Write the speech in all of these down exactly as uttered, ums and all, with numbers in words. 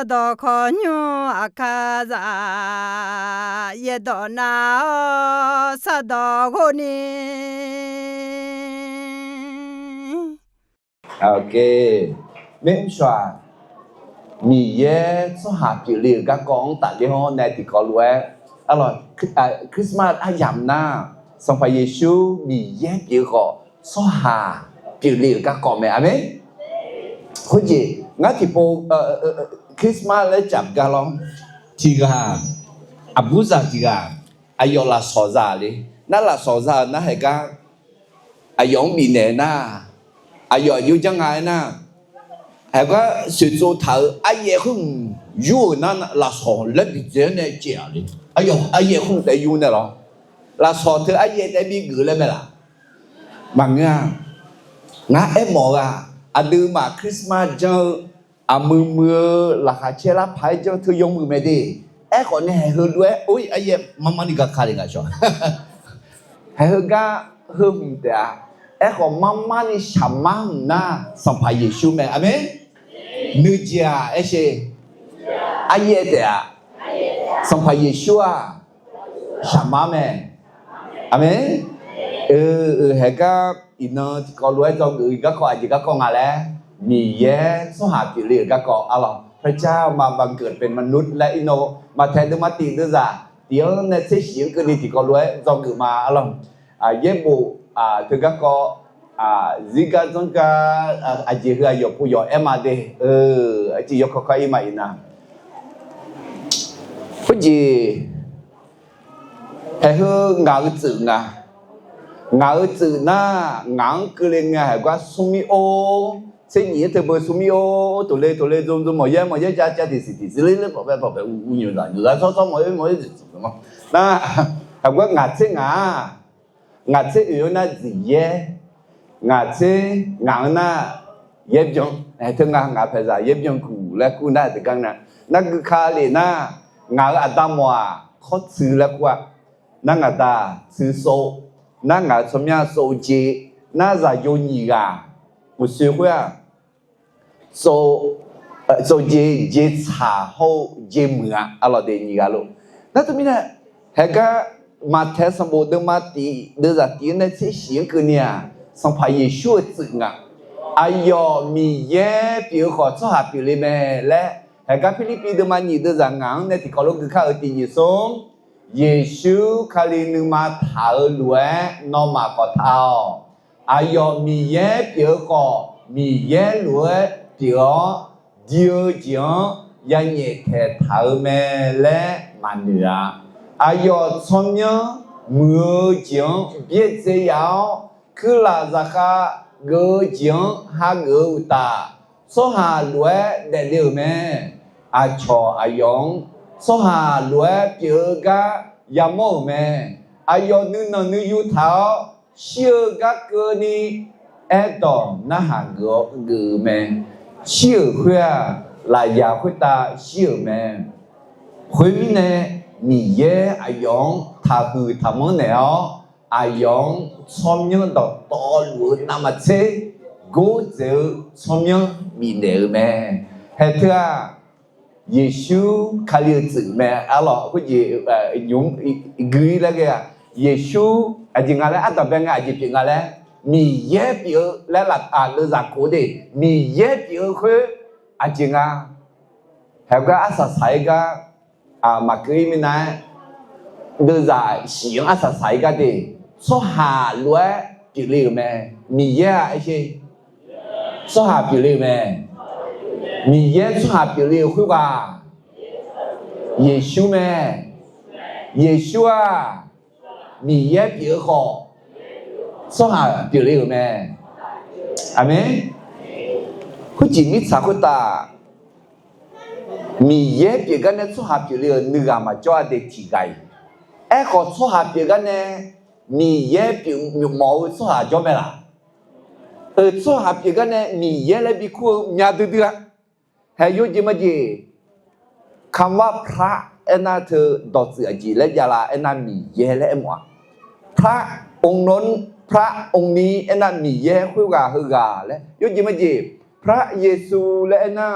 Sardawq khawqnymr aqkar za, yaerdawq nav-awr sardawq ghov ni. Maermr shawq-aq, Miqyaer tsawrhaq pyeufle-euq garkawv-anr tafler-awr nae tiqkawv lof-aer, arlawq, Christmas aryamq nar, Sanqpaq Yeqsur Miqyaer pyeuf-eu khawf tsawrhaq pyeufle-euq garkawv mae. Aqmeq. Khoerjeq ngar tiqpov Christmas laer caf gar lawr. Tiq ghaq, aqburzaq tiq ghaq, aqyawf lafsawq za le. Nar lafsawq za-euq nar haeq gar aqyawf-anr bifnaeq nar, aqyawf aqjox janr nga aernar, haeq gar shoeqtsov taq-euq aryaev khoer mq yur-euq nar lafsawq laer bidzae-awr nae caev-aq le. Aryaev khoer mq taef yur nae lawr. Lafsawq teu aryaev taef bigeuf laer mae laf. Maqngeur-a. Ngar aermawf-eu-aq, aqduimaf Christmas janr-eu aqmuiq muiq-eu laqkhaq caer lar paq-aer janr teu yawmuiq mae de. Aerkhawf nae haeq heu lof-aer or aryaev marmar ni gaka le nga shawq. Haeq heu gar heu hmq taef-a. Aerkhawf marmar ni shaqmar hmq nar Sanqpaq Yeqsur mae. Aqmeq. Nuijeq-aq aershe, aryaev taef-a. Sanqpaq Yeqsur-aq shaqmar mae. Aqmeq. Euq haeq gar iqnan tiqkawv lof-aer dzawgeuf-eu garkawv aqjeq garkawv nga laer, Miqyaer tsawrhaq pyeufle-euq garkawv arlawq. พระเจ้ามาบังเกิดเป็นมนุษย์ laer iqnan Maqtaeq deuvma tiq deuvzaq tiq-anr nae tser shiq-anr keuvni tiqkawv lof-aer dzawgeuf ma arlawq. Yaerbof teu garkawv zirgar dzanrgar aqjeq heu aqyawf pov yawf aer ma de. Aqjeq yawkawr kawr ir ma iqnan. Khoerjeq haeq heu ngaq-euq tsuif nga. Ngaq-euq tsuif nar ngaq-anr keuvle ngae haeq gar smrmir or, tser nyif-anr teubeu smrmir or, toqle toqle dzom dzom mawq yaer mawq yaer jav jav tiqsiq tiqsiq ler ler bawq bae bawq bae uv uv nyoeq zaq nyoeq zaq tsawr tsawr mawq yaer mawq yaer zif zif ma. Nar haeq gar ngaq tser ngaq-a, ngaq tser oeq-anr nar dziq yaer, ngaq tser ngaq-anr nar yaer byan. Aer teu nga ngaq paeqzaq yaer byan kuq laer kur nar teugar nar, nar gui ka lef nar, ngaq-euq aqda mawf-aq khawr tsuif laer kur-a. Nar ngaq da tsuif sov, nar ngaq-euq tsawrmyanr sov jeq, nar zaqyo nyiq ghaq uqshoe khoer-aq, sov jeq jeq tsaq hawr-eu jeq muiq-a arlawq de nyiq ghaq lof. Nar teumirnae haeq gar Maqtaeq sanqbof deuvma tiq deuvzaq tiq-anr nae tser shiq-anr keuvni-aq, Sanqpaq Yeqsur-euq tsuif nga. Aqyawf Miqyaer pyeuf-eu khawf tsawrhaq pyeufle mae laer haeq gar Pirlirpiv deuvma nyiq deuvzaq ngaq-anr nae tiqkawv lof gui kar-euq tiq nyiq smr, Yeqsur Kali nuima taq-eu lof-aer nawmaf khawf taq-awq. Aqyawf Miqyaer pyeuf-eu khawf Miqyaer lof-aer pyeuf-awr, di-eu jeq-anr yanyaef taeqtaq-eu mae laer maqnoeq-a. Aqyawf tsawrmyanr muiq-eu jeq-anr byaerdzae yaf-awr, kuirlaf zaqkhav geuf-eu jeq-anr hageuf-eu uqtaf, tsawrhaq lof-aer daefle-euq mae. Aqcawq aqyawf-anr tsawrhaq lof-aer pyeuf-eu gar yamawr-euq mae. Aqyawf nuinanq nuiyu taq-awr shir-eu gar keuvni aerdawq narhaq geuf-awr geuf-eu mae. Shir-euq khoer-aq, lafyaq khoertav shir-euq mae. Khoermirnae, Miqyaer aqyawf-anr taqhuiq taqmanr naeq-awr, aqyawf-anr tsawrmyanr dawqtawvluf-eu navmaqtser gordzaeq-eu tsawrmyanr bifnaeq-eu mae. Haeq teu-aq, Yeqsur Kali-euq tsuif mae arlawq. Khoerjeq nymq gui laer ghae-aq, Yeqsur aqjeq nga laer ardanqbae ngae aqjeq pyeuf nga laer, Miqyaer pyeuf-eu laer laf aqdeuv zaq kof de. Miqyaer pyeuf-eu khoer aqjeq nga. Haeq gar arsaq saq-ir gar maqkeuv-ir mirnav-aer, deuvzaq shiq-anr arsaq saq-ir gar de. Tsawrhaq lof-aer pyeufle-euq mae. Miqyaer-aq aer sher, tsawrhaq pyeufle-euq mae. Miqyaer tsawrhaq pyeufle-euq khoerghaq Yeqsur mae. Yeqsur-aq Miqyaer pyeuf-eu khawf tsawrhaq pyeufle-euq mae. Aqmeq. Khoerjeq mirtsaq khoertav Miqyaer pyeuf gar nae tsawrhaq pyeufle-euq nuighaq maqjawr-a de tiq ghaq-iq. Aerkhawf tsawrhaq pyeuf gar nae Miqyaer pyeuf mawf-eu tsawrhaq jawr mae laq? Euq tsawrhaq pyeuf gar nae Miqyaer laer bikur-eu myav duidui-a. Haeq yawjeq majeq คำว่าพระ aernar teu dawqtsuif aqjeq laer javlar aernar Miqyaer laer aermawf-a. พระองค์นั้น พระองค์นี้ aernar Miqyaer khoerghaq heughaq laer yawjeq majeq. พระเยซู laer aernar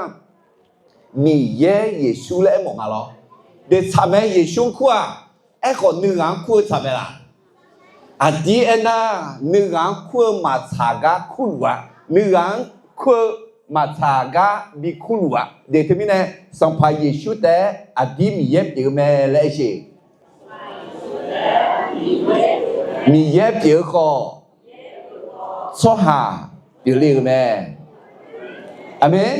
Miqyaer Yeqsur laer aermawf nga lawr. Deqtsaq mae, Yeqsur-anr kur-aq, aerkhawf nuighaq-anr kur-eu tsaq mae laq? Aqdir aernar, nuighaq-anr kur-eu maqtsaq gar kurluf-a. Nuighaq-anr kur-eu maqtsaq gar bi kurluf-a. Deq teumirnae, Sanqpaq Yeqsur taef-aer aqdir Miqyaer pyeuf-eu mae laer aer sheq. Miqyaer pyeuf-eu khawf, tsawrhaq pyeufle-euq mae. Aqmeq.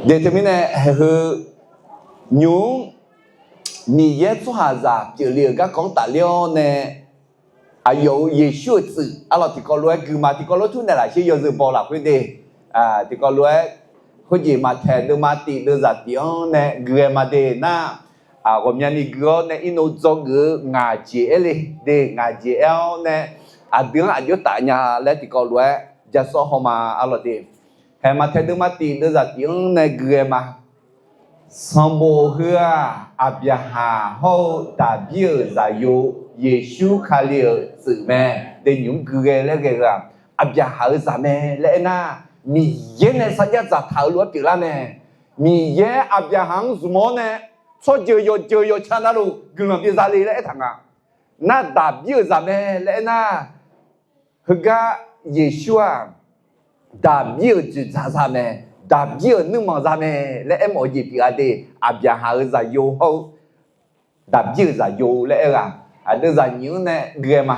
Deq teumirnae, haeqheu nymq-mr Miqyaer tsawrhaqzaq pyeufle-euq garkawv-anr tafler-awr nae, aqyawf-euq Yeqsur-euq tsuif arlawq tiqkawv lof-aer gui ma. Tiqkawv lof-aer tur naeqlaf sher, yawzeu baw lafkhoer de. Tiqkawv lof-aer khoerjeq Maqtaeq deuvma tif deuvzaq tif-anr nae gui-aer ma de nar, ghawqmyani gui-awr nae irnov dzawgeuf-eu ngaq jeq aer le de. Ngaq jeq aer-awr nae aqdui-anr aqjox taf nya laer tiqkawv lof-aer jasawr haw ma arlawq de. Haeq Maqtaeq deuvma tif deuvzaq tif-anr nae gui-aer ma. Sanqbof heu-aq, Aqbyaqhaq hawr-eu Daqbir-euq zaqyo, Yeqsur Kali-euq tsuif mae. De nymq-mr gui ghae laer ghae-eu-aq, Aqbyaqhaq-euq zaq mae laer aernar, Miqyaer nae sarjax dzaqtaq-euq lof-aer pyeuflar mae. Miqyaer Aqbyaqhaq-anr zmq-awr nae, tsawrjeuq yawqjeuq yawqca navluf guiqlanq byaza le laer aertaq nga. Nar Daqbir-euq zaq mae laer aernar, heugar Yeqsur-aq, Daqbir-euq dzoeqdzaq za mae, Daqbir-euq nuirmanq za mae laer aermawf-eu jeq pyeuf-a de. Aqbyaqhaq-euq zaqyo hawr-eu Daqbir-euq zaqyo laer aer-eu-aq, aqdui zaqnyiq-anr nae gui-aer ma.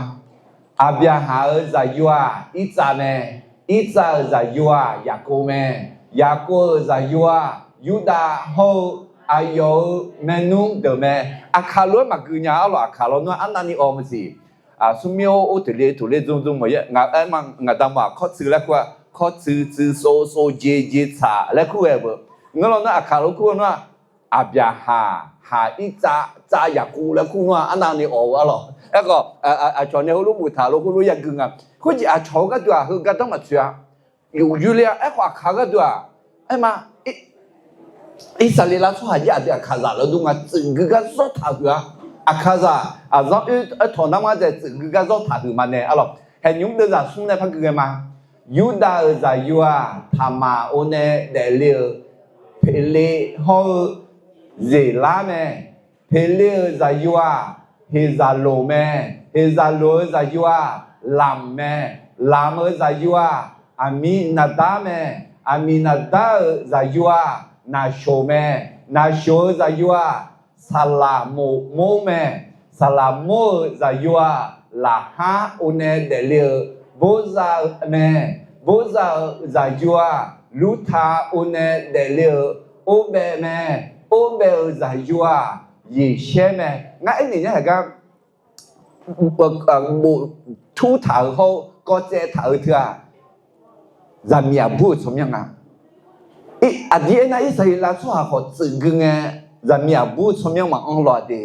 Aqbyaqhaq-euq zaqyo-aq, Irtsav mae. Irtsav-euq zaqyo-aq, Yaqkov mae. Yaqkov-euq zaqyo-aq, Yurdav hawr-eu aqyawf-euq maernmr deuq mae. Aqkaq lof-aer maqgui nya arlawq, aqkaq lawr nar arnavni awq maqsiq. Smrmyanr or toeqle toeqle dzmr dzmr mawq-aer ngaq aer ma, ngaq da ma-aq kawrtsuif laer kur-a, kawrtsuif tsuif sov sov je je tsaq laer kur ghae-eu beu. Ngeur law nar aqkaq lawr kur-eu nar-aq, Aqbyaqhaq, haq Irtsav, tsav Yaqkov laer kur nar-aq arnavni awq-eu arlawq. Aerkhawf, aqcawq nae heulof boftaq lof khoerlof yagui nga. Khoerjeq aqcawq-eu gharduq-aq heu gardanr maqtsoeq-a. Yuf yur le-a. Aerkhawf aqkaq-eu gharduq-aq, aer ma, Irsaqleqlav tsawrhaq jir aqdui aqkaqzaq lawr dur nga, tsuif gui gar zawr taq huiq-a. Aqkaqzaq aqzanr oer tawq nar ma dzaeq tsuif gui gar zawr taq huiq ma nae arlawq. Haeq nymq-mr deuvzaq smr nae par gui ghae ma. Yurdav-euq zaqyo-aq, Taqmaq or nae daefle-euq Peqle hawr-eu Zeqlar mae. Peqle-euq zaqyo-aq, Heqzaqloq mae. Heqzaqloq-euq zaqyo-aq, Lamq mae. Lamq-euq zaqyo-aq, Aqmiqnaqdar mae. Aqmiqnaqdar-euq zaqyo-aq, Naqshoq mae. Naqshoq-euq zaqyo-aq, Saqlaqmoq mor mae. Saqlaqmor-euq zaqyo-aq, Laqhar or nae daefle-euq Borzav mae. Borzav-euq zaqyo-aq, Lurtav or nae daefle-euq Orbaev mae. Orbaev-euq zaqyo-aq, Yeqshaer mae. Ngar aernaeq nya haeq gar bof tur taq-euq hawr-eu kawv tsaev taq-euq teu-aq, zaqmiq aqbur-euq tsawrmyanr nga. Aqdir aernar, Irsaqleqlav tsawrhaq khawf tsuif gui ngae, zaqmiq aqbur-eu tsawrmyanr maqanr law-a de.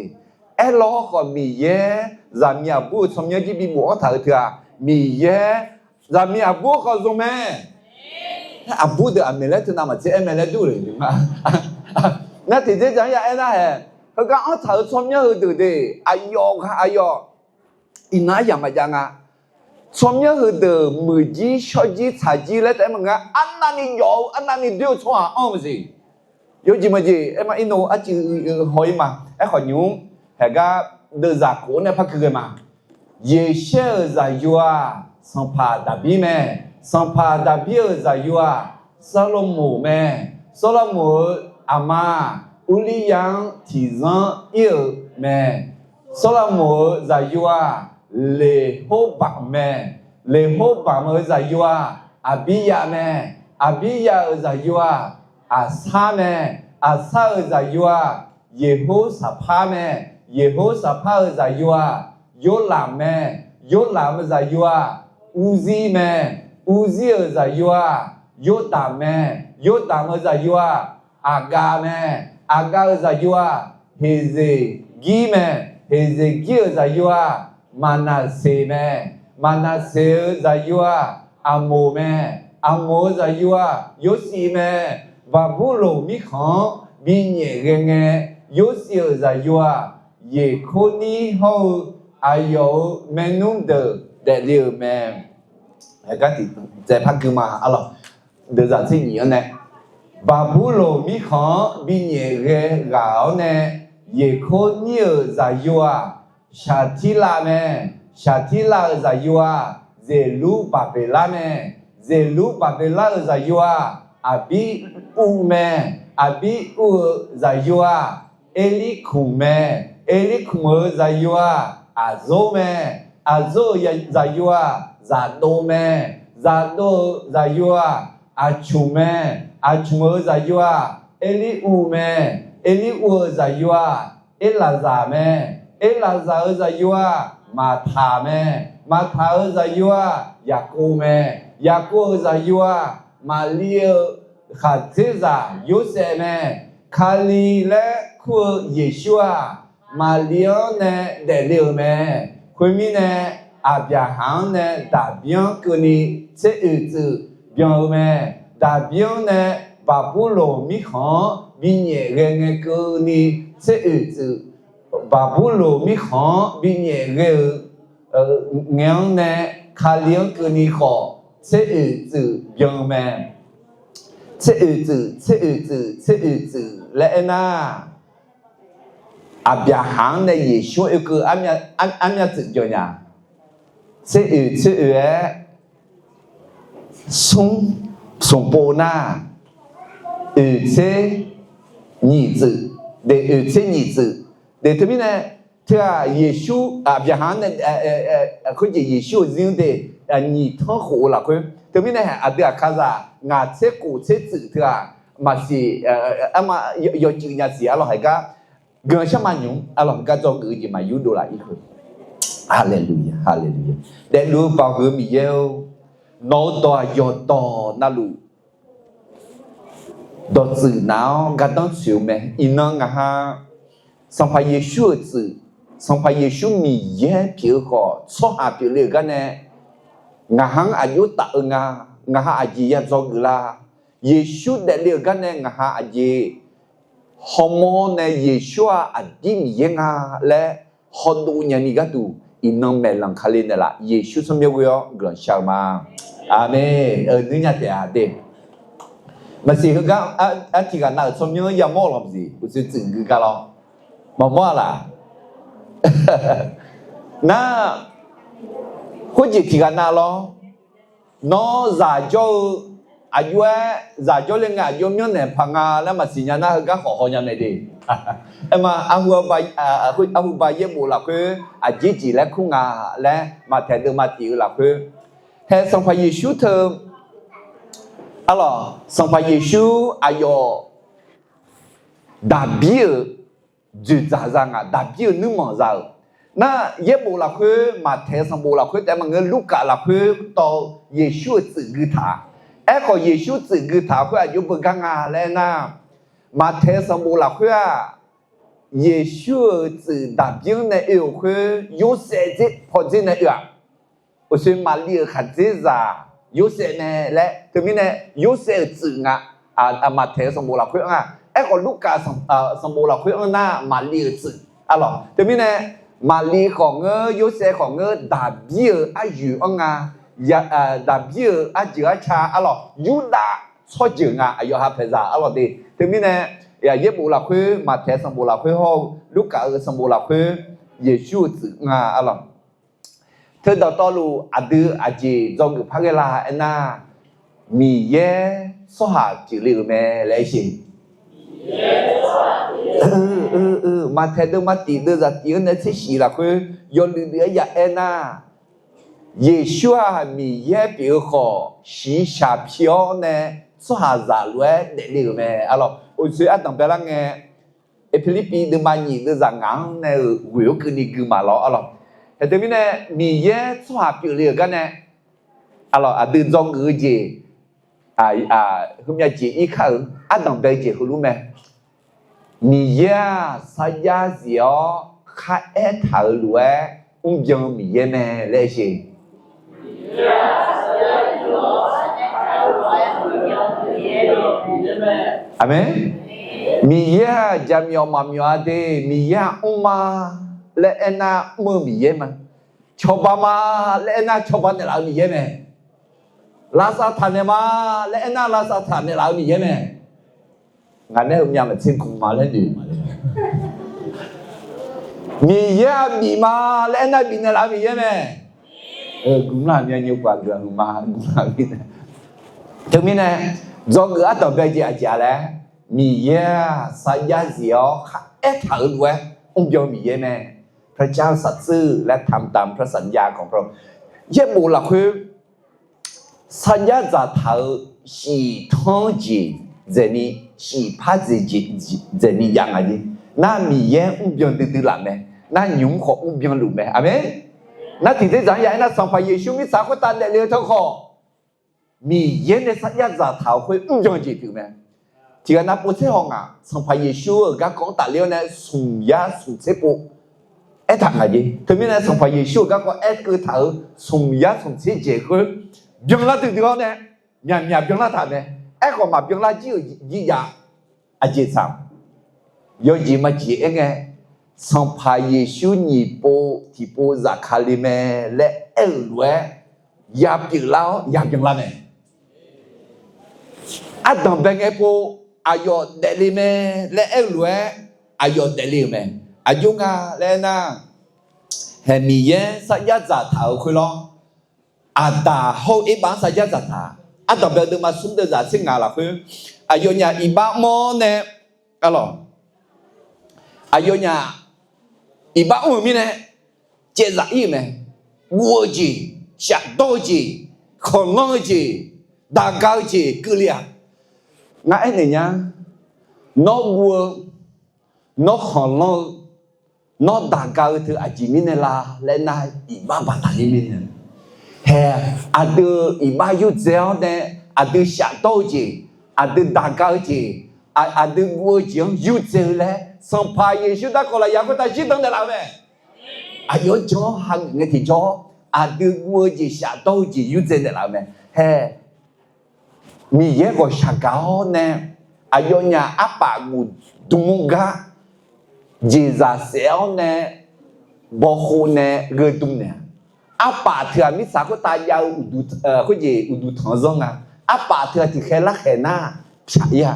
Aerlaw khawf Miqyaer zaqmiq aqbur-eu tsawrmyanr jir bibof-anr taq-euq teu-aq, Miqyaer zaqmiq aqbur khawf zmq mae. Aqbur deuq aqmeq laer teunav maqtser aer mae laer dur-eu le ma. Nar tiqdzer dzaq-anr ya aernar hae, heugar anr taq-euq tsawrmyanr heudeuq de, aqyawf ghaq aqyawf iqnan aryamq maqjav nga. Tsawrmyanr heudeuq muiqjir shawrjir tsaqjir laer taef-aer maqnga, arnavni jawf-eu arnavni doer-eu tsawrhaq anr-eu maqsiq. Yawjeq maqjeq aer ma, irnov arcuiv haw-ir ma. Aerkhawf nymq-mr haeq gar deuvzaq khof-anr nae par gui ghae ma. Yeqshaer-euq zaqyo-aq, sanqpaq Daqbir mae. Sanqpaq Daqbir-euq zaqyo-aq, Sawrlaqmoq mae. Sawrlaqmoq-euq aqma-aq, Urliryav-anr tiqzanr ir-euq mae. Sawrlaqmoq-euq zaqyo-aq, Leqhorbamq mae. Leqhorbamq-euq zaqyo-aq, Aqbiryav mae. Aqbiryav-euq zaqyo-aq, Aqsar mae. Aqsar-euq zaqyo-aq, Yeqhorsaqpar mae. Yeqhorsaqpar-euq zaqyo-aq, Yorlaf mae. Yorlaf-euq zaqyo-aq, Urzir mae. Urzir-euq zaqyo-aq, Yordaq mae. Yordaq-euq zaqyo-aq, Aqgav mae. Aqgav-euq zaqyo-aq, Heqzeqgir mae. Heqzeqgir-euq zaqyo-aq, Maqnaqseq mae. Maqnaqseq-euq zaqyo-aq, Aqmoq mae. Aqmoq-euq zaqyo-aq, Yorsiv mae. Baqburloq mirkhanq-anr binyaef ghae ngae, Yorsiv-euq zaqyo-aq, Yeqkornir hawr-eu aqyawf-euq maernmr deuq daefle-euq mae. Aqgar tiqtsaev par gui ma arlawq. Deuvzaq tser nyiq-anr nae Baqburloq mirkhanq-anr binyaef ghae ghaq-awr nae, Yeqkawrnir-euq zaqyo-aq, Shaqtirlav mae. Shaqtirlav-euq zaqyo-aq, Zeqlurbaqbeqlar mae. Zeqlurbaqbeqlar-euq zaqyo-aq, Aqbiruv mae. Aqbiruv-euq zaqyo-aq, Erlirkmq mae. Erlirkmq-euq zaqyo-aq, Aqzor mae. Aqzor-euq zaqyo-aq, Zaqdov mae. Zaqdov-euq zaqyo-aq, Aqcmq mae. Aqcmq-euq zaqyo-aq, Erliruv mae. Erliruv-euq zaqyo-aq, Erlaqzaq mae. Erlaqzaq-euq zaqyo-aq, Maqtaq mae. Maqtaq-euq zaqyo-aq, Yaqkov mae. Yaqkov-euq zaqyo-aq, Maqli-euq khaqdzerzaq Yorsaev mae. Kali laer kur-eu Yeqsur-aq, Maqli-anr nae daefle-euq mae. Khoermirnae, Aqbyaqhaq-anr nae daqbir-anr keuvni tser oeq tsuif byan-eu mae. Daqbir-anr nae Baqburloq mirkhanq-anr binyaef ghae ngae keuvni tser oeq tsuif, Baqburloq mirkhanq-anr binyaef ghae-eu ngae-anr nae Kali-anr keuvni khawf tser oeq tsuif byan-eu mae. Tser oeq tsuif, tser oeq tsuif, tser oeq tsuif laer aernar, Aqbyaqhaq-anr nae Yeqsur-anr oekeuv armyav tsuif byan nya. Tser oeq tser oeq-aer smr smq pov nar, oeq tser nyiq tsuif, de oeq tser nyiq tsuif. De teumirnae, teu-aq Yeqsur, Aqbyaqhaq-anr nae khoerjeq Yeqsur-euq zir-anr de nyiq tanr khof-eu lafkhoer. Teumirnae aqdui aqkazaq ngaq tser khof tser tsuif teu-aq, maqsiq, arma yawcuiv nya siq arlawq haiq gar guiqlanq sharma nymq-mr arlawq gar dzawgeuf-eu jeq maqyur dovlaf-ir khoer. Haleluya, haleluya. Daefluf-eu Baoq huiq-eu Miqyaer-or, nawq-eu dawq aqyawf dawq navluf dawqtsuif nav-awr gardanr tsoeq-eu mae. Iqnan ngaq ha Sanqpaq Yeqsur-euq tsuif, Sanqpaq Yeqsur Miqyaer pyeuf-eu khawf tsawrhaq pyeufle-euq gar nae, ngaq ha-anr aqjox taf-eu nga, ngaq ha aqjeq ya dzawgeuf la, Yeqsur daefle-euq gar nae ngaq ha aqjeq hawmawr nae Yeqsur-aq aqdir Miqyaer nga laer hawdov nyani gharduq, iqnan maeqlanq kale naeqlaf Yeqsur tsawrmyanr ghoe-awr guiqlanq shar-eu ma. Aqmeq. Nuir nya taef-a de. Maqsiq heugar, tiqghaq nav-euq tsawrmyanr yamawr-eu lawq maqsiq, uqshoe tsuif gui gar lawr. Maqmawr-a laf? Nar, khoerjeq tiqghaq nav lawr. Nawr zaqjawr-eu, aqjox-aer zaqjawr le ngae aqjox myanrnaeq paq nga laer maqsiq nya nar heugar khawf haw nya mae de. Aerma, arhuba yaerbof lafkhoer aqjeq jeq laer kur nga laer Maqtaeq deuvma tif-eu lafkhoer, hae Sanqpaq Yeqsur teu, arlawq Sanqpaq Yeqsur aqyawf Daqbir-euq dzoeqdzaq za nga, Daqbir-euq nuirmanq za-euq. Nar yaerbof lafkhoer, Maqtaeq sanqbof lafkhoer taef maqngeur, Lurkaf lafkhoer tawv-eu Yeqsur-euq tsuif gui taq-a. Aerkhawf Yeqsur tsuif gui taq khoer aqjox beugar nga laer aernar, Maqtaeq sanqbof lafkhoer-aq, Yeqsur-euq tsuif Daqbir-anr nae oe-euq khoer Yorsaev dzer pawdzer nae oe-aq, uqshoe Maqli-euq khaqdzerzaq Yorsaev mae laer teumirnae Yorsaev-euq tsuif nga. Maqtaeq-eu sanqbof lafkhoer anr-a. Aerkhawf Lurkaf sanqbof lafkhoer anr nar Maqli-euq tsuif arlawq. Teumirnae Maqli khawf ngeur, Yorsaev khawf ngeur, Daqbir-euq aryoeq anr nga. Daqbir-euq arjeuq arca arlawq, Yurdav tsawrjeuq nga, aqyawf ha paeqzaq arlawq de. Teumirnae yaerbof lafkhoer, Maqtaeq sanqbof lafkhoer hawr-eu Lurkaf-euq sanqbof lafkhoer Yeqsur-euq tsuif nga arlawq. Teu dawqtawvluf aqdui aqjeq dzawgeuf par ghae la aernar, Miqyaer tsawrhaq pyeufle-euq mae laer aer sheq. Maqtaeq deuvma tif deuvzaq tif-anr nae tser shif lafkhoer yawluiv luiv-aer ya aernar, Yeqsur-aq Miqyaer pyeuf-eu khawf shiqshaq pi-awr nae tsawrhaqzaq lof-aer daefle-euq mae arlawq. Uqshoe ardanq baelar ngae, Aqpirlirpiv deuvma nyiq deuvzaq ngaq-anr nae-euq ghoeq-awr keuvni gui ma lawr arlawq. Haeq teumirnae Miqyaer tsawrhaq pyeufle-euq gar nae arlawq, aqdui dzawgeuf-eu jeq, heumyav jeq ir kar-euq ardanq bae-eu jeq heulof mae. Miqyaer-aq sarjax zif-awr kharaer taq-euq lof-aer mrbyan-eu Miqyaer mae laer aer sheq. Aqmeq. Miqyaer-aq jaqmyawf maqmyawf-a de, Miqyaer-aq mrma laer aernar mr-eu Miqyaer ma. Cawba ma laer aernar cawba naeqlaf-eu Miqyaer mae. Lavsav taq naeq ma laer aernar lavsav taq naeqlaf-eu Miqyaer mae. Ngaq nae-eu myav maqtser gmq ma laer noeq ma le. Miqyaer-aq bif ma laer aernar bifnaeq laf-eu Miqyaer mae. Gmq lar myav nyi paq geuf-a hmq ma gmq lar bifnaeq. Teumirnae dzawgeuf ardanqbae jeq aqjeq-a laer, Miqyaer-aq sarjax zif-awr kharaer taq-euq lof-aer mrbyan Miqyaer mae. พระเจ้าสัตย์ซื่อ และทำตามพระสัญญาของพระองค์ yaerbof lafkhoer sarjax dzaqtaq-euq shiqtanr jeq dzaeqni, shiqpar dzaeq jeq dzaeqni jav nga jeq. Nar Miqyaer mrbyan duidui laf mae. Nar nymq-mr khawf mrbyan luf mae. Aqmeq. Nar tiqdzer dzaq-anr ya aernar, Sanqpaq Yeqsur mirtsaq khoertav daefle-eu teu khawf, Miqyaer nae sarjax dzaqtaq-euq khoer mrbyan jeq pyeuf mae. Tiqghaq nav povtser haw ngaq, Sanqpaq Yeqsur-euq garkawv-anr tafler-awr nae smq yar smq tser pov aertaq nga jeq. Teumirnae Sanqpaq Yeqsur-euq garkawv aerkeuv taq-euq smq yar smq tser jeq khoer byanlar duidui-awr nae myaqmyaq byanlar taq mae. Aerkhawf maqbyanlar jir-euq jir jav aqjeq tsaq. Yawjeq maqjeq aerngae, Sanqpaq Yeqsur nyiq pov tiqpov zafkale mae laer aer-euq lof-aer ya pyeuflar-awr ya byanlar mae. Ardanqbae ngae pov aqyawf daefle mae laer aer-eu lof-aer aqyawf daefle-euq mae. Aqjox nga laer aernar, haeq Miqyaer sarjax dzaqtaq-euq khoer lawr, Aqdaq hawr-eu Erbav-anr sarjax dzaqtaq. Ardanqbae deuvma smr deuvzaq tser ngaq lafkhoer, aqyawfnyaf iqbax mr-awr nae, alawq, aqyawfnyaf iqbax mr-euq mirnae caevzaf ir-euq mae. Guv-eu jeq, shafdawr-eu jeq, khanqlanr-eu jeq, daqga-eu jeq keuvle-aq, ngar aernaeq nya, nawr guv-eu, nawr khanqlanr-eu, nawr daqga-eu teu aqjeq mirnae la laer nar, iqbax baqda ler mirnae. Hae, aqdui iqbax yurdzae-awr nae, aqdui shafdawr-eu jeq, aqdui daqga-eu jeq, aqdui guv-eu jeq-anr yurdzae-eu laer Sanqpaq Yeqsur darkawv lafyaq khoertav zirdan naeqlaf-eu mae. Aqyawf-anr jan-awr hageuf ngae tiqjawr, aqdui guv-eu jeq shafdawr-eu jeq yurdzae naeqlaf-eu mae. Hae, Miqyaer ghawqshaq gaq-awr nae, aqyawfnyaf arpaf guf dm-anr gar jeqzaq saef-awr nae, bawkhov nae gheudm naeq-a. Arpaf teu-aq mirtsaq khoertav jav-eu khoerjeq uqduq tanq-anr zanr nga. Arpaf teu-aq tiqkhaer larkhaeq nar pyaq ir-a.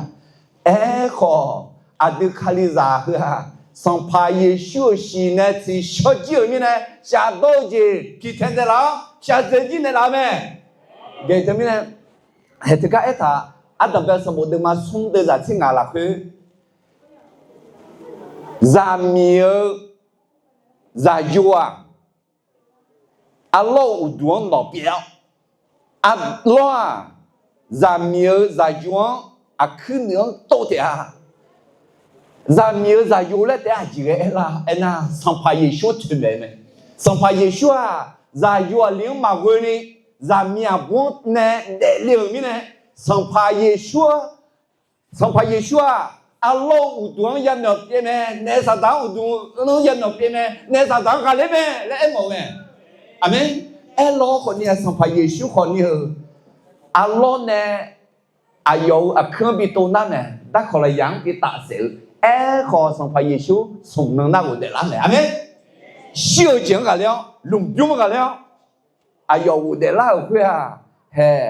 Aerkhawf, aqdui Kalizaq heu-aq, Sanqpaq Yeqsur-euq shiq nae tsiqshawr jir-euq mirnae, shafdawr-eu jeq piqtaeq naeqlaf-awr shaqdzae jir naeqlaf-eu mae. Gaq teumirnae, haeq teugar aertaq, ardanqbae sanqbof deuvma smr deuvzaq tser ngaq lafkhoer, zaqmiq-eu zaqyo-aq, arlawr-euq uqduq-anr nawq pyeuf-awr, arlawr-aq, zaqmiq-eu zaqyo-anr aqkuir nuiq-anr tov taef-a. Zaqmiq-eu zaqyo laer taef-aer aqjeq ghae aer lar aernar, Sanqpaq Yeqsur-anr toeqmaeq mae. Sanqpaq Yeqsur-aq, zaqyo aqli-anr maqghoeni, zaqmiq aqbur-anr nae daefle-euq mirnae, Sanqpaq Yeqsur-a, Sanqpaq Yeqsur-aq, arlawr-euq uqduq-anr yamyawf pyeuf mae, naef saqdaq-anr uqduq-anr yamyawf pyeuf mae, naef saqdaq-anr ghaqler mae laer aermawf-eu mae. Aqmeq. Aerlawr khawfni-aq, Sanqpaq Yeqsur khawfni-euq arlawr nae aqyawf-euq aqkuir-anr bi tov nar mae, darkawq lafyaq-anr bi tafsaef-eu. Aerkhawf, Sanqpaq Yeqsur smq nan nar ghofdaef lar mae. Aqmeq. Shir-eu jeq-anr ghaqler-awr, lmqbymr ghaqler-awr, aqyawf ghofdaef lar-euq khoer-aq, hae,